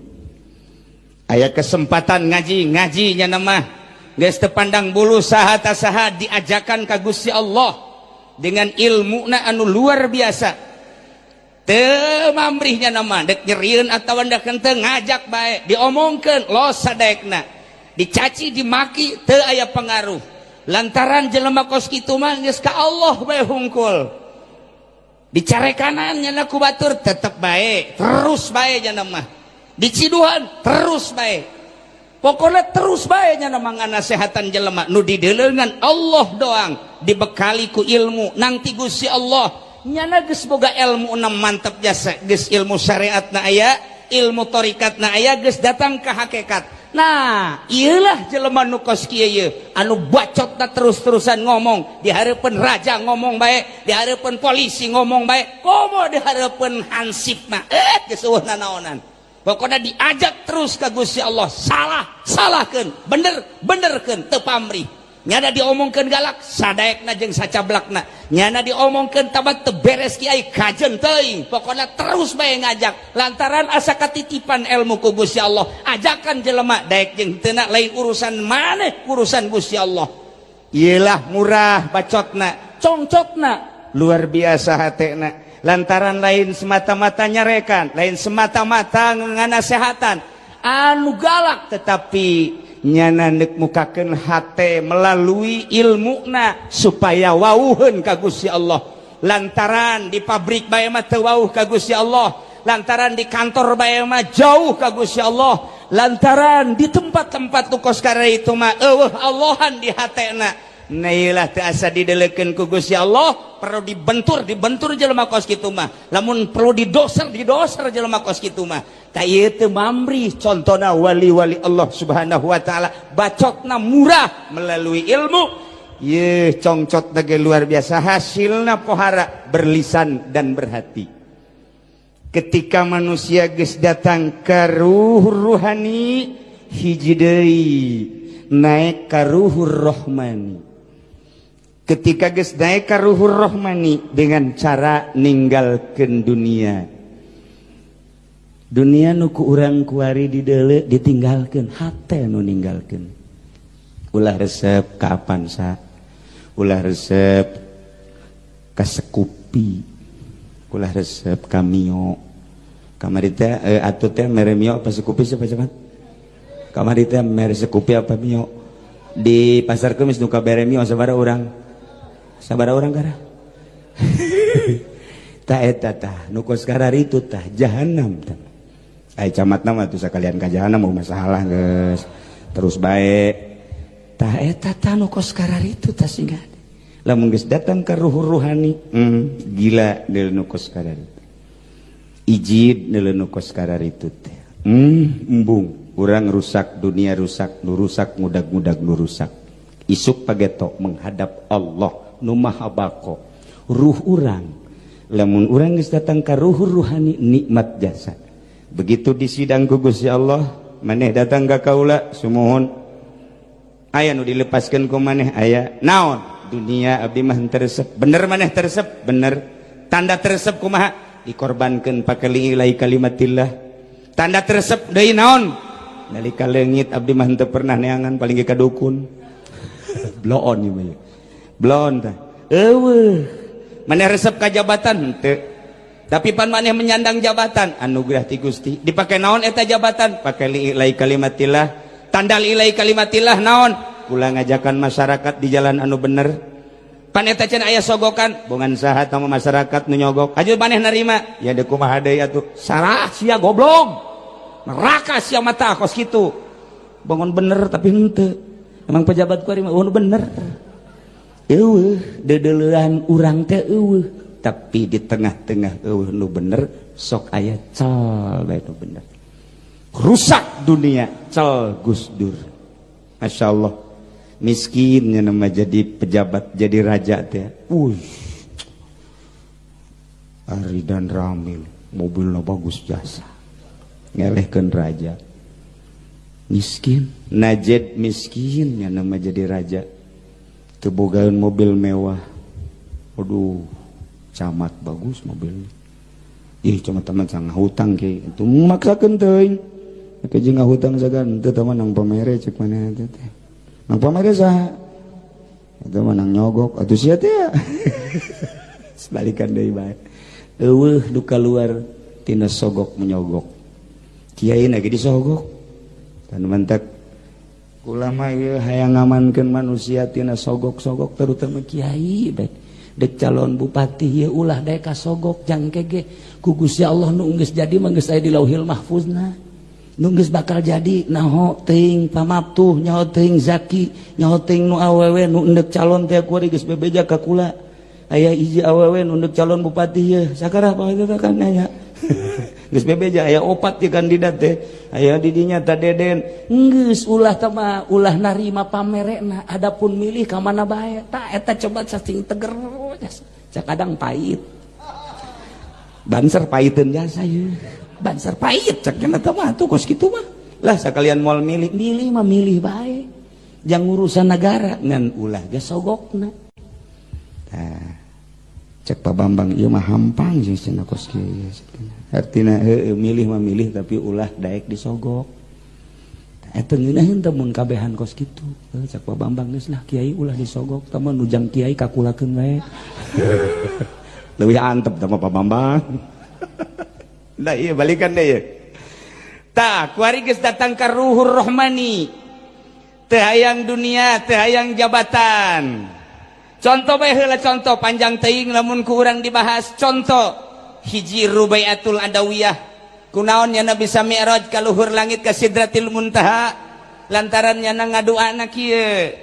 Aya kesempatan ngaji, ngaji nya mah geus teu pandang bulu saha ta saha diajakan ka Gusti Allah dengan ilmuna anu luar biasa. Teu mamrih nya mah dek nyerieun atawa dek henteu ngajak bae, diomongkeun los sadaekna. Dicaci dimaki teu aya pengaruh. Lantaran jelema kos kitu mah geus ka Allah bae hungkul. Dicarekanan nya ku batur tetep bae, terus bae nya mah. Diciduhan terus bae. Pokona terus bae nya mah nganasehatan jelema nu dideuleungan Allah doang, dibekali ku ilmu nang ti Gusti Allah. Nyana geus boga ilmu na mantep jasa, geus ilmu syariatna aya, ilmu torikatna aya, geus datang ka hakikat. Nah, iyalah jelema nu kos kieu ieu, anu bacotna terus-terusan ngomong, di hareupeun raja ngomong bae, di hareupeun polisi ngomong bae, komo di hareupeun hansip mah, geus eueuh nanaonan. Pokona diajak terus ka Gusti Allah, salah, salahkeun, bener, benerkeun, teu pamrih. Nyana diomongkeun galak, sadaekna jeung sacablakna. Nyana diomongkeun tabat teu beres kiai kajen teuing. Pokona terus bae ngajak lantaran asa katitipan ilmu ku Gusti Allah. Ajakan jelema daek jeung teu lain urusan maneh, urusan Gusti Allah. Iyalah murah bacotna, congcotna, luar biasa hatena. Lantaran lain semata-mata nyarekan, lain semata-mata nganasehatan anu galak, tetapi nyana neuk mukakeun hate melalui ilmuna supaya wauheun ka Gusti Allah. Lantaran di pabrik bae mah teu wauh ka Gusti Allah, lantaran di kantor bae mah jauh ka Gusti Allah, lantaran di tempat-tempat nu kos itu mah eueuh Allahan di hatena. Nah ieulah teu asa didelekeun ku Gusti Allah, perlu dibentur, dibentur jelema kos kitu mah. Lamun perlu didoser, didoser jelema kos kitu mah. Tah ieu teu mamrih contona wali-wali Allah Subhanahu wa taala, bacotna murah melalui ilmu. Ye congcotna ge luar biasa, hasilna pohara berlisan dan berhati. Ketika manusia geus datang ka ruh ruhani, hiji deui naik ka ruhur rohmani. Ketika geus naik ka ruhur rohmani dengan cara ninggalkeun dunia, dunia nu ku urang kuari dideuleu ditinggalkeun, hate nu ninggalkeun. Ulah resep ka Avanza, ulah resep ka Scoopy, ulah resep ka Mio. Kamari teh atuh teh mere Mio apa Scoopy? Siapa cepat kamari teh mere Scoopy apa Mio? Di Pasar Kemis nu kabere Mio sabaraha urang, sabaraha urang kara? Tah, eta tah nu kos itu tah jahanam tah. Ai camat mah tuh sakalian ka jahanam, mau masalah geus terus bae. Tah, eta tah nu kos itu tah. Sehingga lamun geus datang ka ruh ruhani, gila deul nu kos itu, ijid deul nu kos itu teh. Embung urang rusak, dunia rusak, nu rusak mudag-mudag nu rusak. Isuk pageto menghadap Allah nu Maha Bako. Ruh urang, lamun urang geus datang ka ruh ruhani, nikmat jasa. Begitu disidang ku Gusti Allah, maneh datang ka kaula sumuhun, aya nu dilepaskeun ku maneh? Aya naon? Dunia abdi mah teu resep. Bener maneh teu resep? Bener. Tanda teu resep kumaha? Dikorbankan pakai li'ila'i kalimatillah. Tanda teu resep deui naon? Nalika leungit abdi mah teu pernah neangan, paling ge ka dukun. Bloon ieu mah, bloon tah. Eueuh, maneh resep ka jabatan henteu? Tapi pan maneh menyandang jabatan anugerah ti Gusti, dipake naon eta jabatan? Pakai li'ila'i kalimatillah. Tanda li'ila'i kalimatillah naon? Kula ngajakan masyarakat di jalan anu bener. Pan eta cenah aya sogokan, bongan saha sama masyarakat nu nyogok aju maneh narima ya? Deuk kumaha deui atuh? Sarah sia, goblok, neraka sia mata kos kitu. Bangun bener tapi henteu. Emang pejabat ku mah bener? Eueuh, dedeleuan urang teh eueuh, tapi di tengah-tengah eueuh nu bener sok aya cal bae nu bener. Rusak dunia cal Gus Dur. Masya Allah, miskinnya nama jadi pejabat, jadi raja teh. Wuih, Ridwan Kamil mobilnya bagus jasa, ngelehkeun raja miskin. Najib miskinnya nama jadi raja, teu bogaeun mobil mewah. Aduh, camat bagus mobilnya. Ih, cuma teman sangat hutang ke itu maksakeun teuing. Ke jeung ngahutang sagan teu teman nang pamere, cek maneh teh. Nang pamere saha? Eta mah nang nyogok atuh sia teh. Sebalikan deui bae. Eueuh nu keluar tina sogok menyogok. Kiai lagi disogok. Dan mantak ulama ieu hayang ngamankeun manusia tina sogok-sogok, terutama kiai bae. Dek calon bupati ieu ulah daek kasogok, jangke ge ku Gusti Allah nu geus jadi mah geus aya di Lauhil Mahfuzna. Nu geus bakal jadi naho teuing pamaptuh, nyaho teuing Zaki, nyaho teuing nu awewe nu endek calon teh. Kuari geus bebeja ka kula, aya hiji awewe nu endek calon bupati ye sakarah apa itu kan nanya. Geus bebeja aya opat di kandidat teh, aya di dinya ta Deden. Geus ulah tama ulah narima pamerekna, adapun milih ka mana bae. Ta eta coba cacing teger jasa. Kadang pahit Banser, pahiteun jasa ye Banser pahit cek eta mah tuh kos kitu mah lah. Sekalian moal milih, milih mah milih bae jang urusan negara, ngan ulah ge sogokna. Tah, cek Pak Bambang ieu mah hampang sih cenah kos kieu. Artina heueuh, milih mah milih tapi ulah daek disogok. Eta ngeunaheun teh mun kabehan kos kitu. Cek Pak Bambang geus lah, kiai ulah disogok, tah mah nujang kiai kakulakeun wae. Leuwih antep tah Pak Bambang. Nah iya, balikan deh ya. Tah, kuari geus datang ka ruhur rohmani. Teu hayang dunia, teu hayang jabatan. Contoh bae heula, contoh panjang teuing lamun ku urang dibahas. Contoh hiji, Rubaiatul Adawiyah. Kunaon nya bisa mi'raj ka luhur langit, ka Sidratil Muntaha? Lantaran nya ngaduana kieu: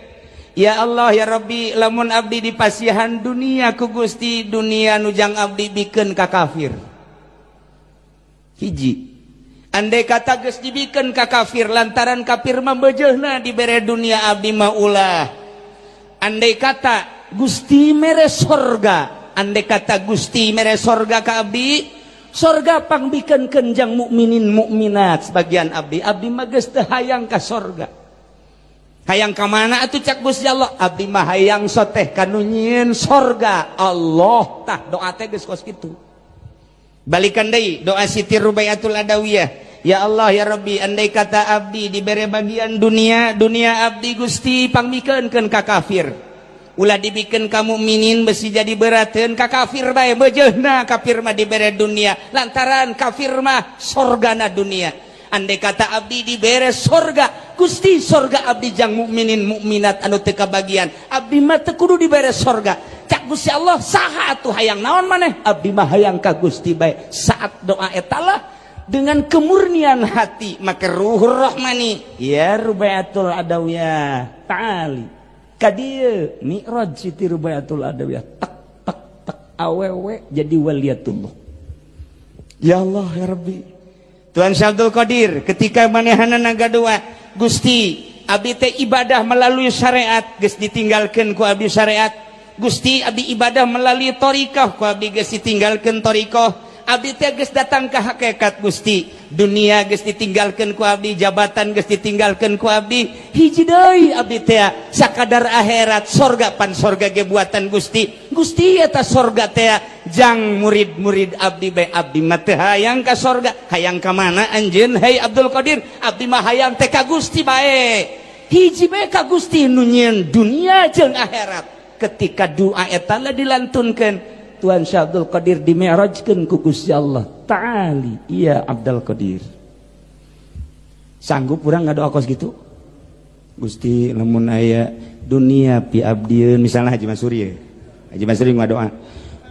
"Ya Allah, ya Rabbi, lamun abdi dipasihan dunia ku Gusti, dunia nujang abdi bikeun ka kafir." Hiji, andai kata geus dibikeun ka kafir, lantaran kafir mah beujeuhna dibere dunia, abdi mah ulah. Andai kata Gusti mere sorga, andai kata Gusti mere sorga ka abdi, Sorga pangbikenkeun jang mukminin mukminat. Sebagian abdi, abdi mah geus teu hayang ka sorga. Hayang ka mana atuh, cak Gusti Allah? Abdi mah hayang soteh kanu nyieun sorga Allah. Tah, doa teh geus kos kitu. Balikan deui doa Siti Rubaiatul Adawiyah. Ya Allah, ya Rabbi, andai kata abdi diberi bagian dunia, dunia abdi, Gusti, pangmikeunkeun ka kafir, ulah dibikin ka mukminin, besi jadi berateun. Ka kafir bae, beujeuna kafir mah dibere dunia, lantaran kafir mah sorgana dunia. Andai kata abdi dibere sorga, Gusti, sorga abdi jang mukminin mukminat anu teu kabagian, abdi mah teu kudu dibere sorga. Cak Gusti Allah, saha atuh, hayang naon maneh? Abdi mah hayang ka Gusti bae. Saat doa etalah dengan kemurnian hati, maka ruhur rahmani, ya Rubaiatul Adawiyah, ta'ali kadieu. Mi'raj Siti Rubaiatul Adawiyah, tak tak tak, awewe jadi waliyatullah. Ya Allah, ya Rabbi. Tuan Syabdul Qadir ketika manehana doa, Gusti, abdi teh ibadah melalui syariat geus ditinggalkeun ku abdi syariat. Gusti, abdi ibadah melalui thoriqah, ku abdi geus ditinggalkeun thoriqah. Abdi teh geus datang ke hakikat. Gusti, dunia geus ditinggalkeun ku abdi, jabatan geus ditinggalkeun ku abdi, hiji deui abdi teh sakadar akhirat, sorga. Pan sorga ge buatan Gusti. Gusti, eta sorga teh jang murid-murid abdi bae, abdi mah teu hayang ka sorga. Hayang ka mana anjeun, hei Abdul Qadir? Abdi mah hayang teh ka Gusti bae, hiji bae, ka Gusti nu nyieun dunia jeung akhirat. Ketika doa eta lah dilantunkeun, Tuhan Syekh Abdul Qadir dimi'rajkeun ku Gusti Allah. Ta'ali iya Abdul Qadir. Sanggup urang ngadoa kos gitu? Gusti, lamun aya dunia pi abdieun, misalnya Haji Masuri ya. Haji Masuri ngadoa,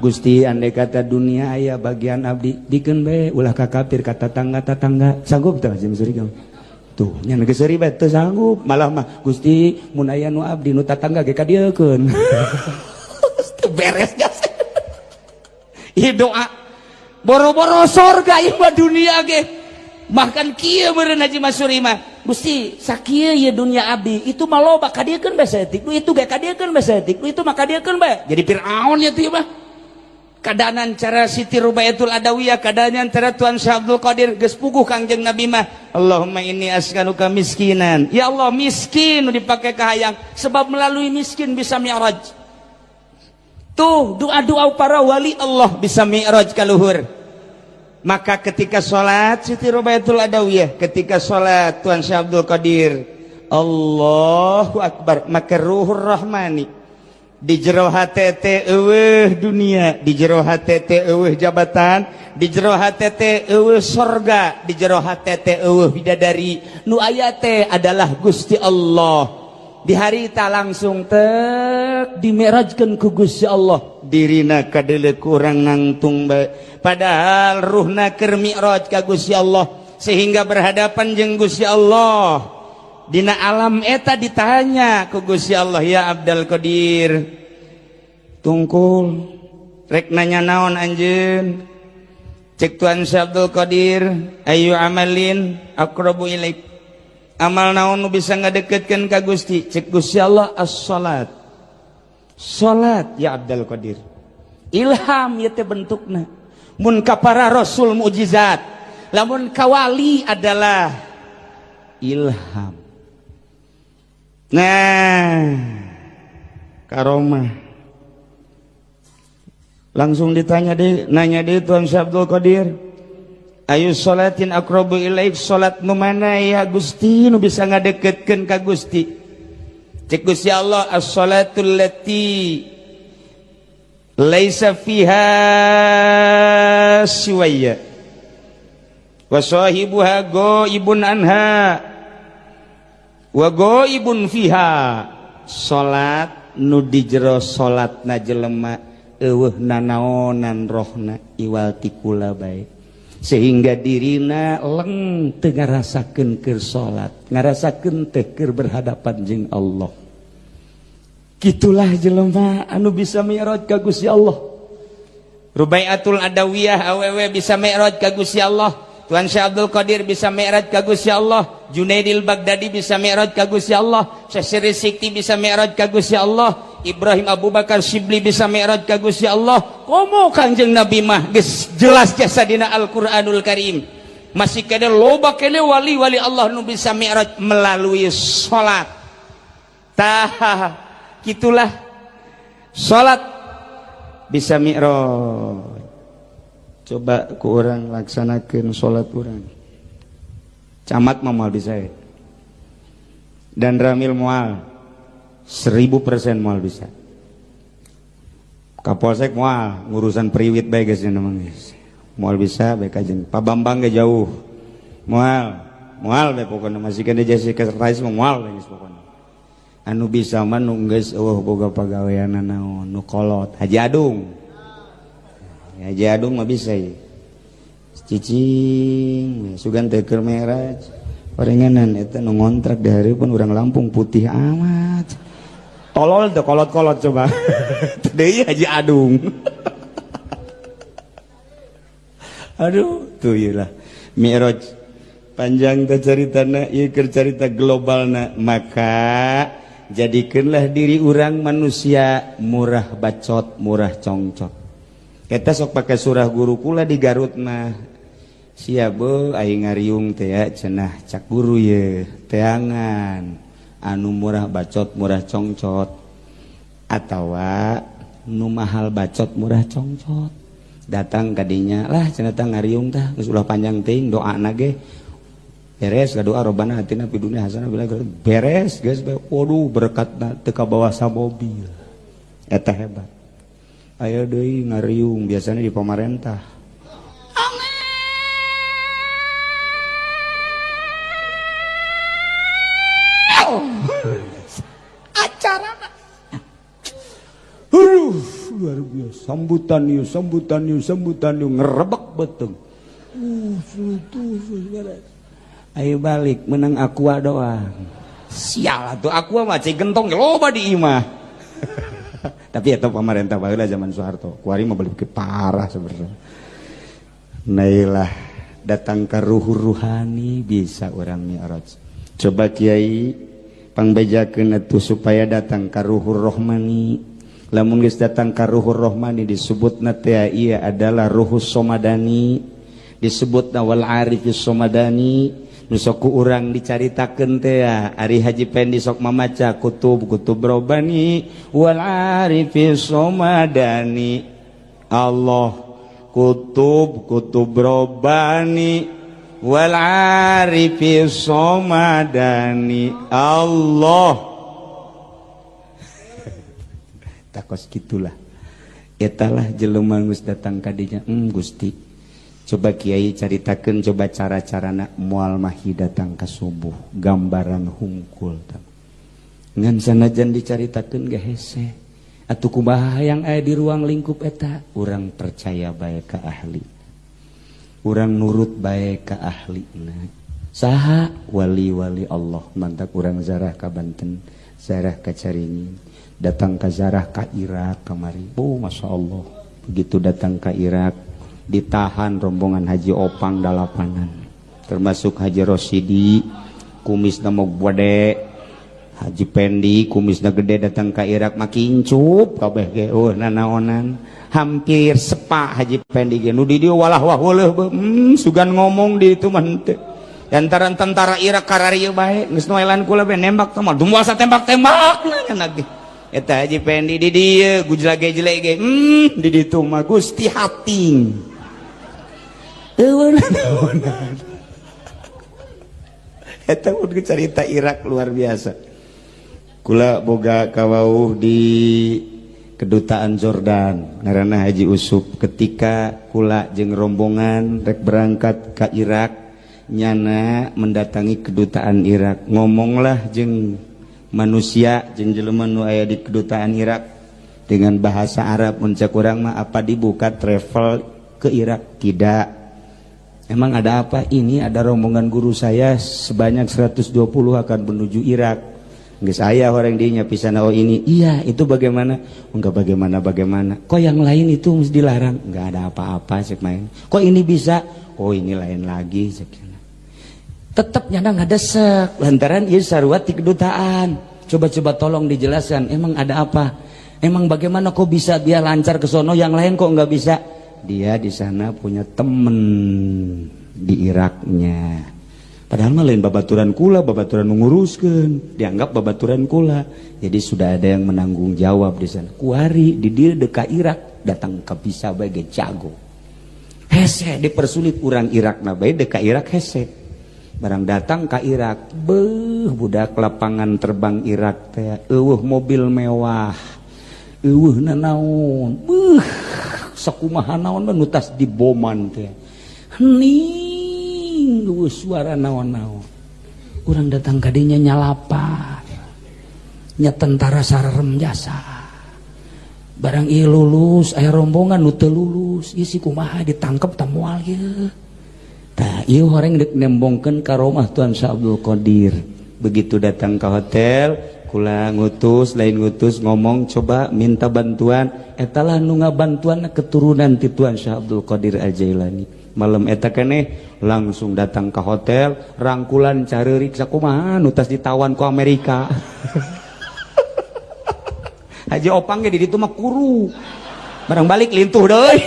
Gusti, andai kata dunia aya bagian abdi, dikeun bae, ulah ka kafir, ka tetangga-tetangga. Sanggup teu Haji Masuri kamu? Tuh, nya geus seuri bae teu sanggup. Malah mah, Gusti, mun aya nu abdi nu tatangga ge kadieukeun. Teu beres gas. Ieu doa boro-boro sorga, ieu mah dunia ge. Bahkan kieu meureun Haji Masuri mah, Gusti, sakieu ieu dunia abdi, itu mah loba, kadieukeun bae saeutik, nu itu ge kadieukeun bae saeutik, nu itu mah kadieukeun bae. Jadi Fir'aun ya tuh mah. Kadanan cara Siti Rubaiatul Adawiyah, kadanan cara Tuan Syekh Abdul Qadir, geus puguh Kangjeng Nabi mah, Allahumma inni as'aluka miskinan. Ya Allah, miskin nu dipake kahayang, sebab melalui miskin bisa mi'raj. Tuh, doa-doa para wali Allah bisa mi'raj ka luhur. Maka ketika sholat Siti Rubaiatul Adawiyah, ketika sholat Tuan Syekh Abdul Qadir, Allahu Akbar, maka ruhur rahmani di jero hate teh eueuh dunia, di jero hate teh eueuh jabatan, di jero hate teh eueuh sorga, di jero hate teh eueuh bidadari, nu aya teh adalah Gusti Allah. Di harita langsung tek dimi'rajkeun ku Gusti Allah, dirina kadeuleu kurang nangtung bae, padahal ruhna keur mi'raj ka Gusti Allah, sehingga berhadapan jeung Gusti Allah. Dina alam eta ditanya ku Gusti Allah, ya Abdul Qadir, tungkul rek nanya naon anjeun? Cek Tuan Syekh Abdul Qadir, ayu amalin aqrabu ilaik, amal naon nu bisa ngadeketkeun ka Gusti? Cek Gusti Allah, as-salat, salat ya Abdul Qadir. Ilham ieu teh bentukna. Mun ka para rasul mukjizat, lamun ka wali adalah ilham. Nah, karomah. Langsung ditanya deh, nanya deh Tuan Syekh Abdul Qadir, ayu sholatin aqrabu ilaik, salat nu mana ya Gusti nu bisa ngadeketkeun ka Gusti? Cek Gusti Allah, as-salatul lati laisa fiha siwaya wa sahibuha ghaibun anha wa ghaibun fiha. Salat nu di jero salatna jelema eueuh nanaonan rohna iwal ti kula bae, sehingga dirina leng teu ngarasakeun keur salat, ngarasakeun teh keur berhadapan jeung Allah. Gitulah jelema anu bisa mi'raj ka Gusti Allah. Rubaiatul Adawiyah awewe bisa mi'raj ka Gusti Allah. Tuan Syekh Abdul Qadir bisa mi'raj ka Gusti Allah. Junaidil Baghdadi bisa mi'raj ka Gusti Allah. Syekh Sirri Sikti bisa mi'raj ka Gusti Allah. Ibrahim Abu Bakar Sibli bisa mi'raj ka Gusti Allah. Komo Kangjeng Nabi mah geus jelas jasa dina Al-Qur'anul Karim. Masih kene loba kene wali-wali Allah nu bisa mi'raj melalui salat. Tah, gitulah salat bisa mi'raj. Coba ku urang laksanakeun salat urang. Camat mah moal bisa ya. Dan Ramil moal 1000% moal bisa. Kapolsek moal ngurusan priwit bae geus nya mah geus. Moal bisa bae kajen. Pak Bambang ge jauh. Moal, moal bae pokona masih kene jadi sekretaris mah moal bae geus pokona. Anu bisa mah nu geus eueuh boga pagaweanna naon, nu kolot Haji Adung. Haji Adung mah bisa ye. Cicing sugan teh keur mi'raj. Orenganan eta nu ngontrak di hari pun urang Lampung putih amat. Tolol teh kolot-kolot coba. Deui Haji Adung. Aduh, tuh ieu lah. Mi'raj panjang teh caritana, ieu keur carita globalna. Maka jadikeunlah diri urang manusia murah bacot, murah congcot. Eta sok pake surah guru kula di Garut mah. Sia beuh aing ngariung teh ya cenah cak guru ye teangan anu murah bacot murah congcot atawa nu mahal bacot murah congcot. Datang kadinya lah cenah tah ngariung tah geus ulah panjang teuing doana ge beres doa robbana atina fid dunya hasanah bila beres geus waduh berkatna teu kabawa samobil. Eta hebat. Aya deui ngariung biasanya di pamarentah. Acara aduh luar biasa sambutan yuk sambutan yuk sambutan yuk ngerebek beteng. Ayo balik menang aqua doang. Sial atuh aqua mah cai gentong loba di imah. Tapi eta pamarentah baheula zaman Soeharto. Kuari mah balik parah sebenarnya. Nailah datang ke ruhu ruhani bisa orang mi'raj. Coba kiai pangbejakeun atuh supaya datang ka ruhur rohmani. Lamun geus datang ka ruhur rohmani disebutna teh ieu adalah ruhus somadani, disebutna wal arifis somadani. Nu sok ku urang dicaritakeun teh ari Haji Pendi sok mamaca kutub-kutub robani wal arifis somadani. Allah kutub-kutub robani wal arifi somadani. Allah takos gitulah etalah jelema geus datang ka dinya. Gusti coba kiai caritakeun coba cara-carana moal mahi datang ka subuh gambaran hungkul ngan sanajan dicaritakeun ge hese atuh kumaha hayang aya di ruang lingkup eta urang percaya bae ka ahli. Urang nurut bae ka ahlina. Saha wali-wali Allah mantak urang zarah ka Banten, zarah ka Caringin, datang ka zarah ka Irak kamari. Oh, Masya Allah. Begitu datang ka Irak, ditahan rombongan Haji Opang dalapanan. Termasuk Haji Rosidi, kumisna mah gede, Haji Pendi kumisna gede datang ka Irak makin cup kabeh ge oh nanaonan. Hampir sepak Haji Pendi ge nu di dieu walah wah weuleuh sugan ngomong di itu mah henteu. Lantaran tentara Irak kararieu bae geus noelan kula bae nembak teh mah dumuasa tembak-tembak nya ge. Eta Haji Pendi di dieu gujlage-jelek ge di ditu mah Gusti hating. Eueuh naonan. Eta mun carita Irak luar biasa. Kula boga kawauh di Kedutaan Jordan ngaranna Haji Usup ketika kula jeung rombongan rek berangkat ka Irak nyana mendatangi kedutaan Irak ngomonglah jeung manusia jeung jelema nu aya di kedutaan Irak dengan bahasa Arab mun cek urang mah apa dibuka travel ke Irak tidak. Emang ada apa? Ini ada rombongan guru saya sebanyak 120 akan menuju Irak. Geus aya orang dinya pisan oh ini. Iya, itu bagaimana? Enggak bagaimana bagaimana. Kok yang lain itu mesti dilarang? Enggak ada apa-apa cek main. Kok ini bisa? Oh, ini lain lagi cek. Tetep nyana ngadesek lantaran ieu sarua ti kedutaan. Coba-coba tolong dijelaskan, emang ada apa? Emang bagaimana kok bisa dia lancar ke sono, yang lain kok nggak bisa? Dia di sana punya temen di Iraknya. Padahal mah lain babaturan kula, babaturan menguruskan, dianggap babaturan kula. Jadi sudah ada yang menanggung jawab di sana. Kuari di dia deka Irak datang ke bisa bagai jago. Hese dipersulit orang Irak na bae deka Irak hese. Barang datang ke Irak, beuh, budak, lapangan terbang Irak teh eueuh mobil mewah. Eueuh nanaon, beuh, sakumaha naon nu tas diboman teh. Hening, eueuh suara naon-naon. Urang datang ka dinya nyalapar. Nya tentara sararem jasa. Barang ieu lulus, aya rombongan nu teu lulus, ieu si kumaha, ditangkep ta moal ieu? Tah, ieu horeng deuk nembongkeun karomah Tuan Syekh Abdul Qadir. Begitu datang ke hotel, kula ngutus, lain ngutus, ngomong coba minta bantuan, eta lah nu ngabantuan keturunan ti Tuan Syekh Abdul Qadir Al-Jailani. Malam eta keneh langsung datang ke hotel, rangkulan careurik sakumaha nu tas ditawan ku Amerika. Haji Opang ge di ditu mah kuru. Barang balik lintuh deui.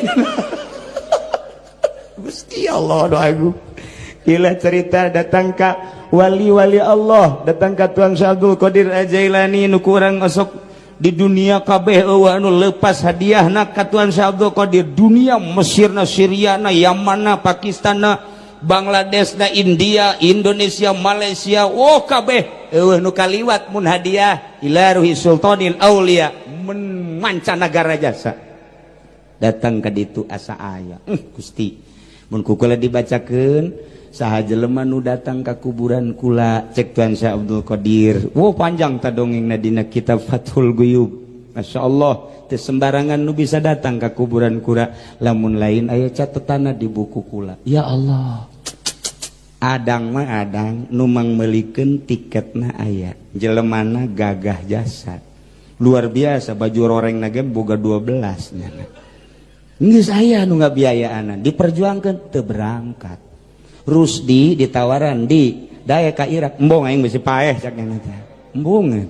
Gusti Allah doa agung. Gila cerita datang ka wali-wali Allah, datang ka Tuan Syekh Abdul Qadir Al-Jailani nu kurang osok di dunia kabeh eueuh anu lepas hadiahna ka Tuan Syekh Abdul Qadir. Dunia Mesirna, Syriana, Yamanna, Pakistanna, Bangladesna, India, Indonesia, Malaysia, oh kabeh eueuh nu kaliwat mun hadiah ila ruhi sultanil aulia men mancanagara jasa. Datang ka ditu asa aya. Gusti, mun ku kula dibacakeun saha jelema nu datang ka kuburan kula, cek Tuan Syekh Abdul Qadir. Wow, panjang ta dongengna dina kitab Fathul Guyub. Masya Allah, teu sembarangan nu bisa datang ka kuburan kula lamun lain aya catetanna di buku kula. Ya Allah. Adang mah adang nu mangmeulikeun tiketna aya. Jelemana gagah jasa. Luar biasa, baju roreng ge boga 12 nya. Geus aya nu ngabiayaanan, diperjuangkeun teu berangkat. Rusdi ditawaran di daya ka Irak, embung aing bisi paeh, cak nya teh. Embung.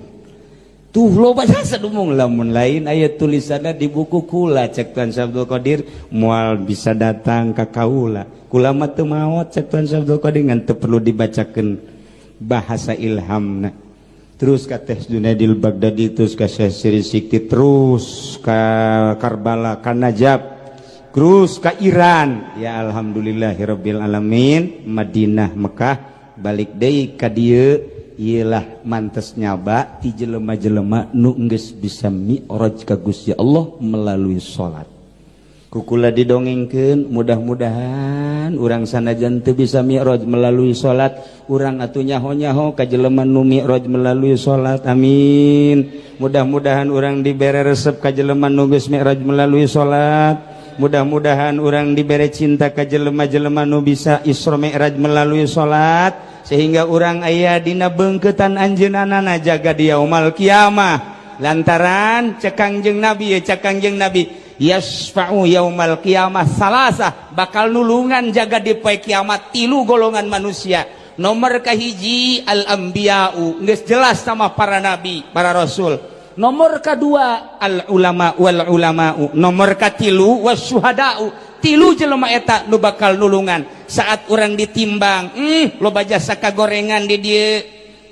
Tuh loba jasa dumung lamun lain aya tulisanna di buku kula, cek Tuan Syekh Abdul Qadir, moal bisa datang ka kaula. Kula mah teu maot, cek Tuan Syekh Abdul Qadir, ngan teu perlu dibacakeun bahasa ilhamna. Terus ka Teh Junaidil Baghdadi, terus ka Syekh Siri Sikti, terus ka Karbala, ka Najaf, terus ka Iran. Ya alhamdulillahirabbil alamin, Madinah, Mekah, balik deui ka dieu. Iyalah mantes nyaba ti jelema-jelema nu geus bisa mi'raj ka Gusti Allah melalui salat. Kukula didongengkeun, mudah-mudahan urang sanajan teu bisa mi'raj melalui salat, urang atuh nyaho-nyaho ka jelema nu mi'raj melalui salat. Amin. Mudah-mudahan urang dibere resep ka jelema nu geus mi'raj melalui salat. Mudah-mudahan urang dibere cinta ka jelema-jelema nu bisa Isra Mi'raj melalui salat, sehingga urang aya dina beungkeutan anjeunna jaga di yaumal kiamah. Lantaran cek Kangjeng Nabi, ya cek Kangjeng Nabi, yasfa'u yaumal kiamah salasah, bakal nulungan jaga di poe kiamat tilu golongan manusia. Nomor kahiji al anbiya'u, geus jelas sama para nabi, para rasul. Nomor kedua al ulama wal ulama'u, nomor katilu wasyuhada'u. Tilu jelema eta nu bakal nulungan saat orang ditimbang. Loba jasa kagorengan di dieu,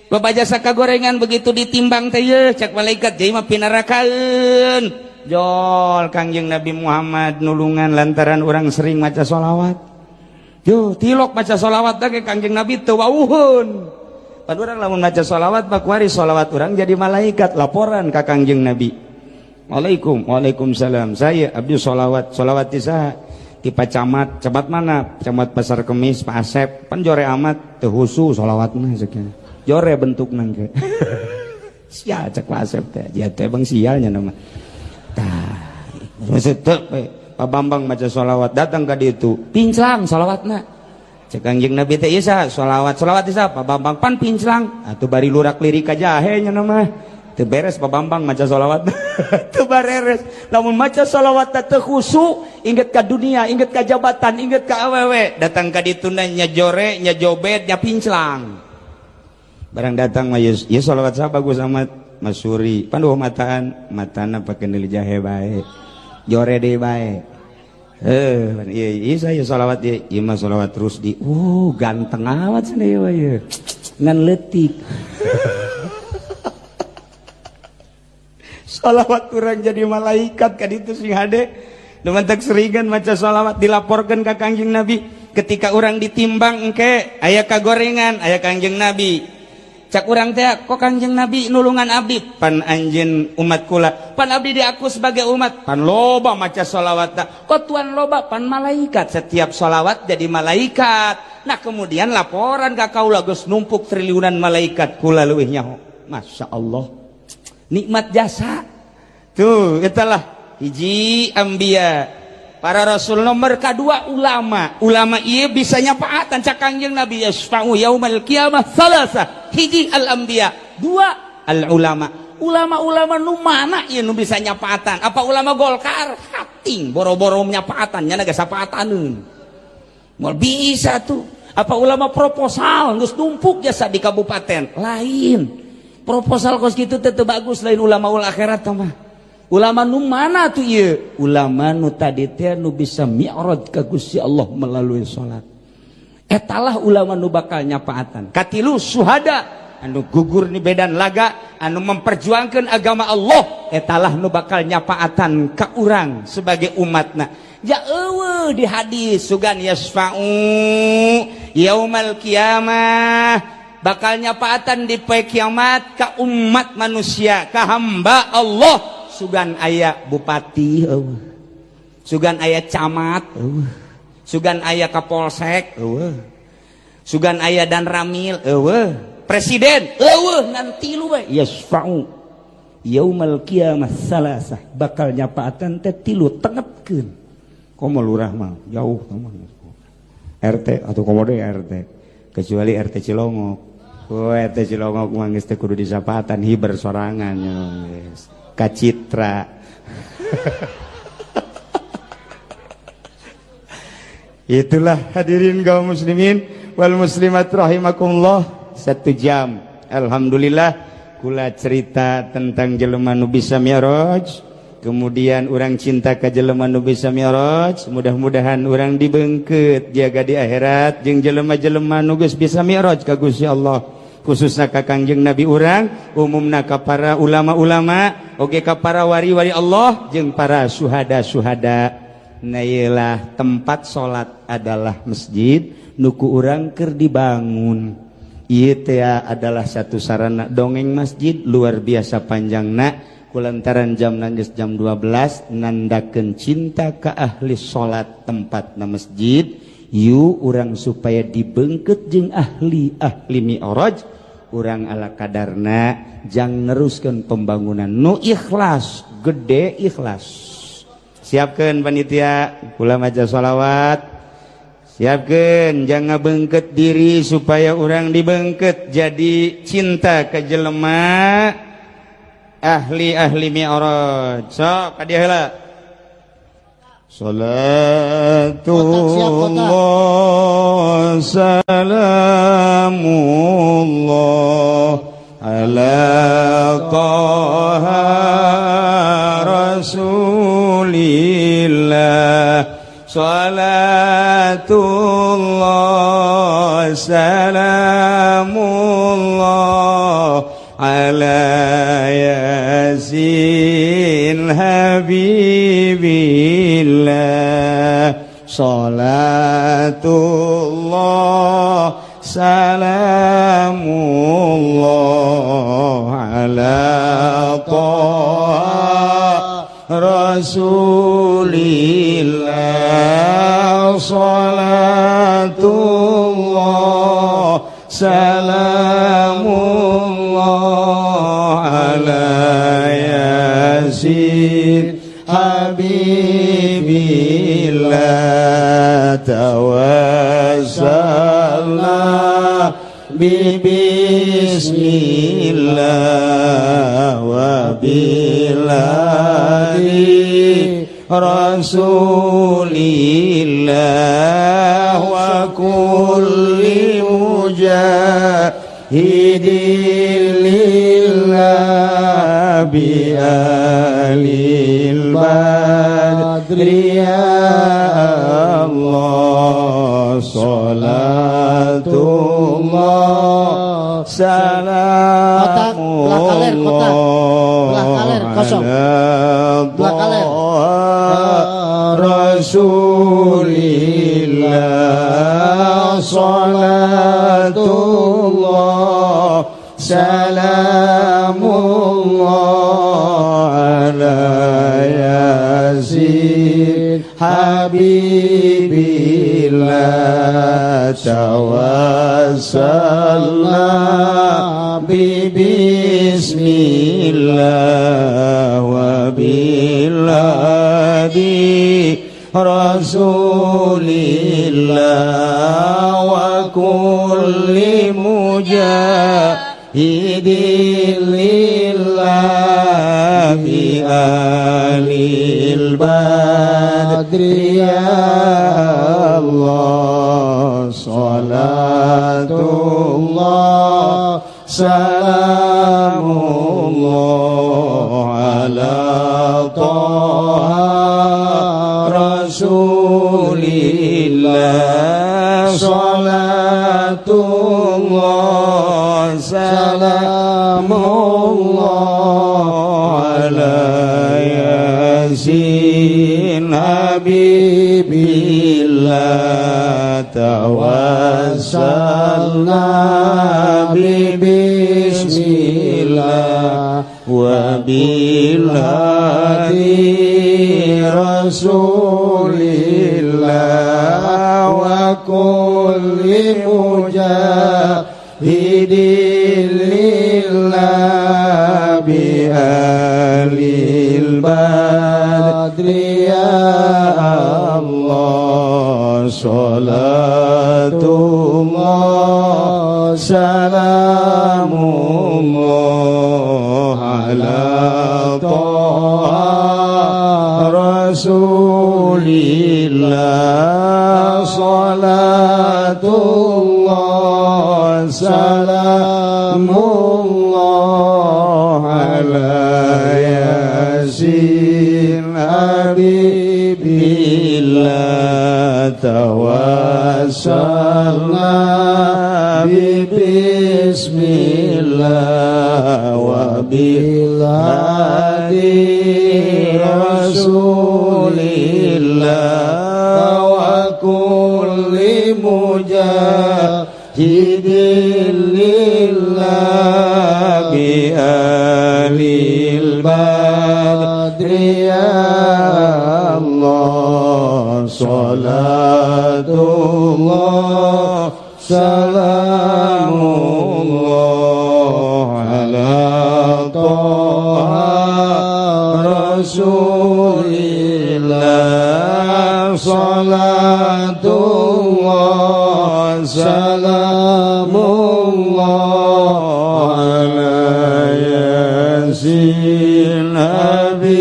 loba jasa kagorengan, begitu ditimbang teh ye, cek malaikat, jadi mah pinarakaeun. Jol Kangjeng Nabi Muhammad nulungan lantaran orang sering maca sholawat. Yo tilok maca sholawat teh Kangjeng Nabi teu wauhun. Pan urang lamun maca sholawat bakwari sholawat urang jadi malaikat laporan ka Kangjeng Nabi. Waalaikum, waalaikumsalam. Saya abdi sholawat, sholawat ti saha? Ti Pak Camat. Camat mana? Camat Pasar Kemis, Pak Asep. Pan jore amat, teu husu sholawatna sakieu. Jore bentukna ge. Sial, cek Pak Asep teh. Dia teh bang sialnya nama. Tah, maksud teu Pak Bambang maca sholawat datang ka ditu, pinclang sholawatna. Cek Kangjeng Nabi teh, ieu saha sholawat? Sholawat ti saha? Pak Bambang. Pan pinclang. Atuh bari lurak lirik ka jahe nya mah. Teu beres Pak Bambang maca sholawat. Teu bareres. Lamun maca sholawat teh khusyuk, inget ka dunia, inget ka jabatan, inget ka awewe. Datang ka ditu nya jore, nya jobet, nya pinclang. Barang datang mah ieu sholawat saha bagus amat Masuri. Pan eueuh mataan, matana pake neuli jahe bae. Jore deui bae. Ieu ieu saya sholawat ieu, ieu mah sholawat terus di. Ganteng amat cenah ieu ieu. Ngan leutik. Sholawat urang jadi malaikat ka ditu sing hade. Nu mantak seringan maca sholawat dilaporkeun ka Kangjeng Nabi. Ketika urang ditimbang engke aya kagorengan, aya Kangjeng Nabi. Cak urang teh kok Kangjeng Nabi nulungan abdi, pan anjeun umat kula, pan abdi diaku sebagai umat, pan loba maca sholawat, kok tuan loba pan malaikat, setiap sholawat jadi malaikat. Nah kemudian laporan ka kaula geus numpuk triliunan malaikat kula leuwih nyaho. Masya Allah, nikmat jasa tuh. Itulah hiji ambia para rasul, nomor kedua ulama. Ulama ieu bisa nyapaatan cak Kangjeng Nabi yasfa'u yaumal qiyamah salasa. Hiji al anbiya, dua al ulama. Ulama-ulama nu mana ieu nu bisa nyapaatan? Apa ulama Golkar? Hating boro-boro nyapaatan nya geus sapaataneun. Moal bisa tuh. Apa ulama proposal geus numpuk jasa di kabupaten? Lain. Proposal kos kitu teh teu bagus, lain ulama ul akhirat mah. Ulama nu mana tuh ieu? Ulama nu tadi teh nu bisa mi'raj ka Gusti Allah melalui salat. Etalah ulama nu bakal nyapaatan. Katilu suhada anu gugur di medan laga, anu memperjuangkan agama Allah, etalah nu bakal nyapaatan ka urang sebagai umatna. Ja eueuh di hadis sugan yasfa'u yaumal qiyamah, bakal nyapaatan di poe kiamat ka umat manusia, ka hamba Allah. Sugan aya bupati eueuh, sugan aya camat eueuh, sugan aya kapolsek eueuh, sugan aya danramil eueuh, presiden eueuh, ngan tilu bae yasfa'u yaumal qiyamah salasah, bakal nyapaatan teh tilu tengetkeun. Komo lurah mah jauh mah RT atau komo deui RT, kecuali RT Cilongok. Oh, RT Cilongok mah geus teu kudu disapatan, hiber sorangan geus kacitra. Itulah hadirin kaum muslimin wal muslimat rahimakumullah. 1 jam alhamdulillah kula cerita tentang jelema nu bisa mi'raj, kemudian urang cinta ka jelema nu bisa mi'raj. Mudah-mudahan urang dibeungkeut jaga di akhirat jeung jelema-jelema nu geus bisa mi'raj ka Gusti Allah, khususna ka Kangjeng Nabi urang, umumna ka para ulama-ulama, oge ka para wali-wali Allah jeung para suhada-suhada. Nah iyalah tempat salat adalah masjid nuku urang keur dibangun. Ieu teh adalah satu sarana dongeng masjid luar biasa panjangna, kulantaran jam geus jam 12 nandakeun cinta ka ahli salat tempatna masjid. Yu urang supaya dibeungkeut jeung ahli-ahli mi'raj, urang ala kadarna jang neruskeun pembangunan nu ikhlas, gede ikhlas. Siapkeun panitia kula maca sholawat, siapkeun jangan ngabeungkeut diri supaya urang dibeungkeut jadi cinta ka jelema ahli-ahli mi'raj. Sok ka dieu heula. Salatullah salamullah ala Taha Rasulillah, salatullah salamullah ala Yasin Habibillah, salatullah salamullah ala Taha Rasulillah, salatullah salamullah ala Yasin Habibillah, tawassalna bi bismillah wa billahi Rasulillah wa kulli mujahidin lillah bi alil badri ya Allah salatullah salamullah ala Rasulillah salatullah salamullah ala Yasin Habibillah tawassalna bi bismillah wa biladi Rasulillah wa kulli mujahidin lillah bi alil badri ya Allah salatullah salamullah ala Taha Rasulillah salatullah salamullah ala Yasin Habibillah tawassalna bi bismillah wa bilhadi Rasulillah wa kulli mujahidin lillah bi alil badri ya Allah salatullah salamullah ala Taha Rasulillah salatullah salamullah ala Yasin Habibillah tawassalna bi bismillah wa bilhadi Rasulillah wa kulli mujahidin lillah bi alil badri ya Allah salatullah salamullah ala Taha Rasulillah salatullah salamullah ala Yasin Habibillah.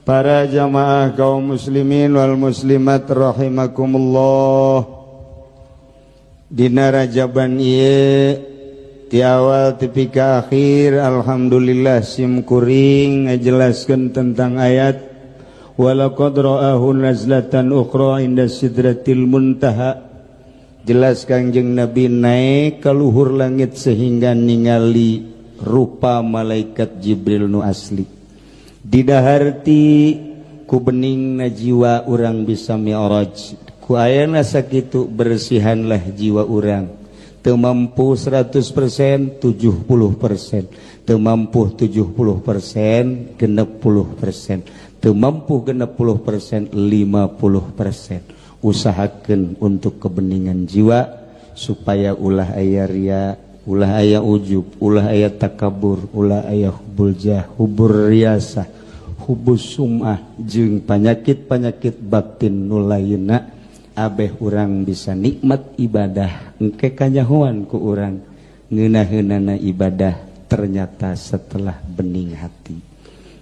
Para jamaah kaum muslimin wal muslimat rahimakumullah, dina Rajaban ieu ti awal tepi ka akhir alhamdulillah sim kuring ngajelaskeun tentang ayat walaqad ra'ahu nazlatan ukhra inda sidratil muntaha. Jelas Kangjeng Nabi naik ke luhur langit sehingga ningali rupa malaikat Jibril nu asli. Didaharti ku beningna jiwa urang bisa mi'raj. Ku ayana sakitu bersihanlah jiwa urang. Teu mampu 100%, 70%. Teu mampu 70%, 60%. Teu mampu 60%, 50%. Usahakeun untuk kebeningan jiwa supaya ulah aya ria, ulah aya ujub, ulah aya takabur, ulah aya hubul jah, hubur riasah, hubus sum'ah jeung penyakit-penyakit batin nu lainna. Abeh urang bisa nikmat ibadah engke kanyahoan ku urang ngeunaheunana ibadah ternyata setelah bening hati.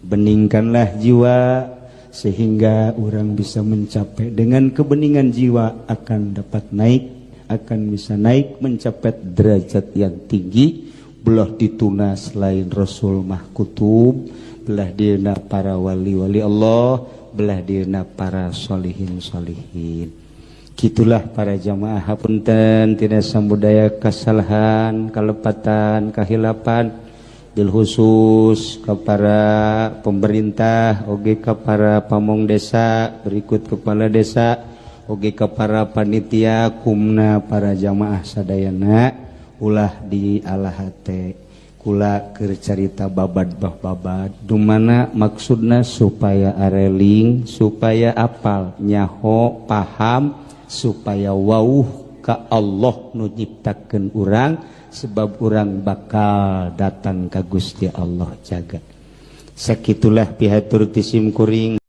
Beningkanlah jiwa Sehingga orang bisa mencapai dengan kebeningan jiwa, akan dapat naik, akan bisa naik mencapai derajat yang tinggi. Belah dituna selain Rasul mah kutub, belah dina para wali-wali Allah, belah dina para solihin solihin. Gitulah para jamaah. Hapunten tina sambudaya kesalahan, kalepatan, kahilapan, bil khusus kepada pemerintah, oge kepada pamong desa berikut kepala desa, oge kepada panitia kumna, para jamaah sadayana. Ulah di ala hate, kula keur carita babad bah babad dumana maksudna supaya areling, supaya apal, nyaho, paham, supaya wauh ka Allah nu nyiptakeun urang, sebab urang bakal datang ka Gusti Allah jaga. Sakitulah pihatur ti sim kuring.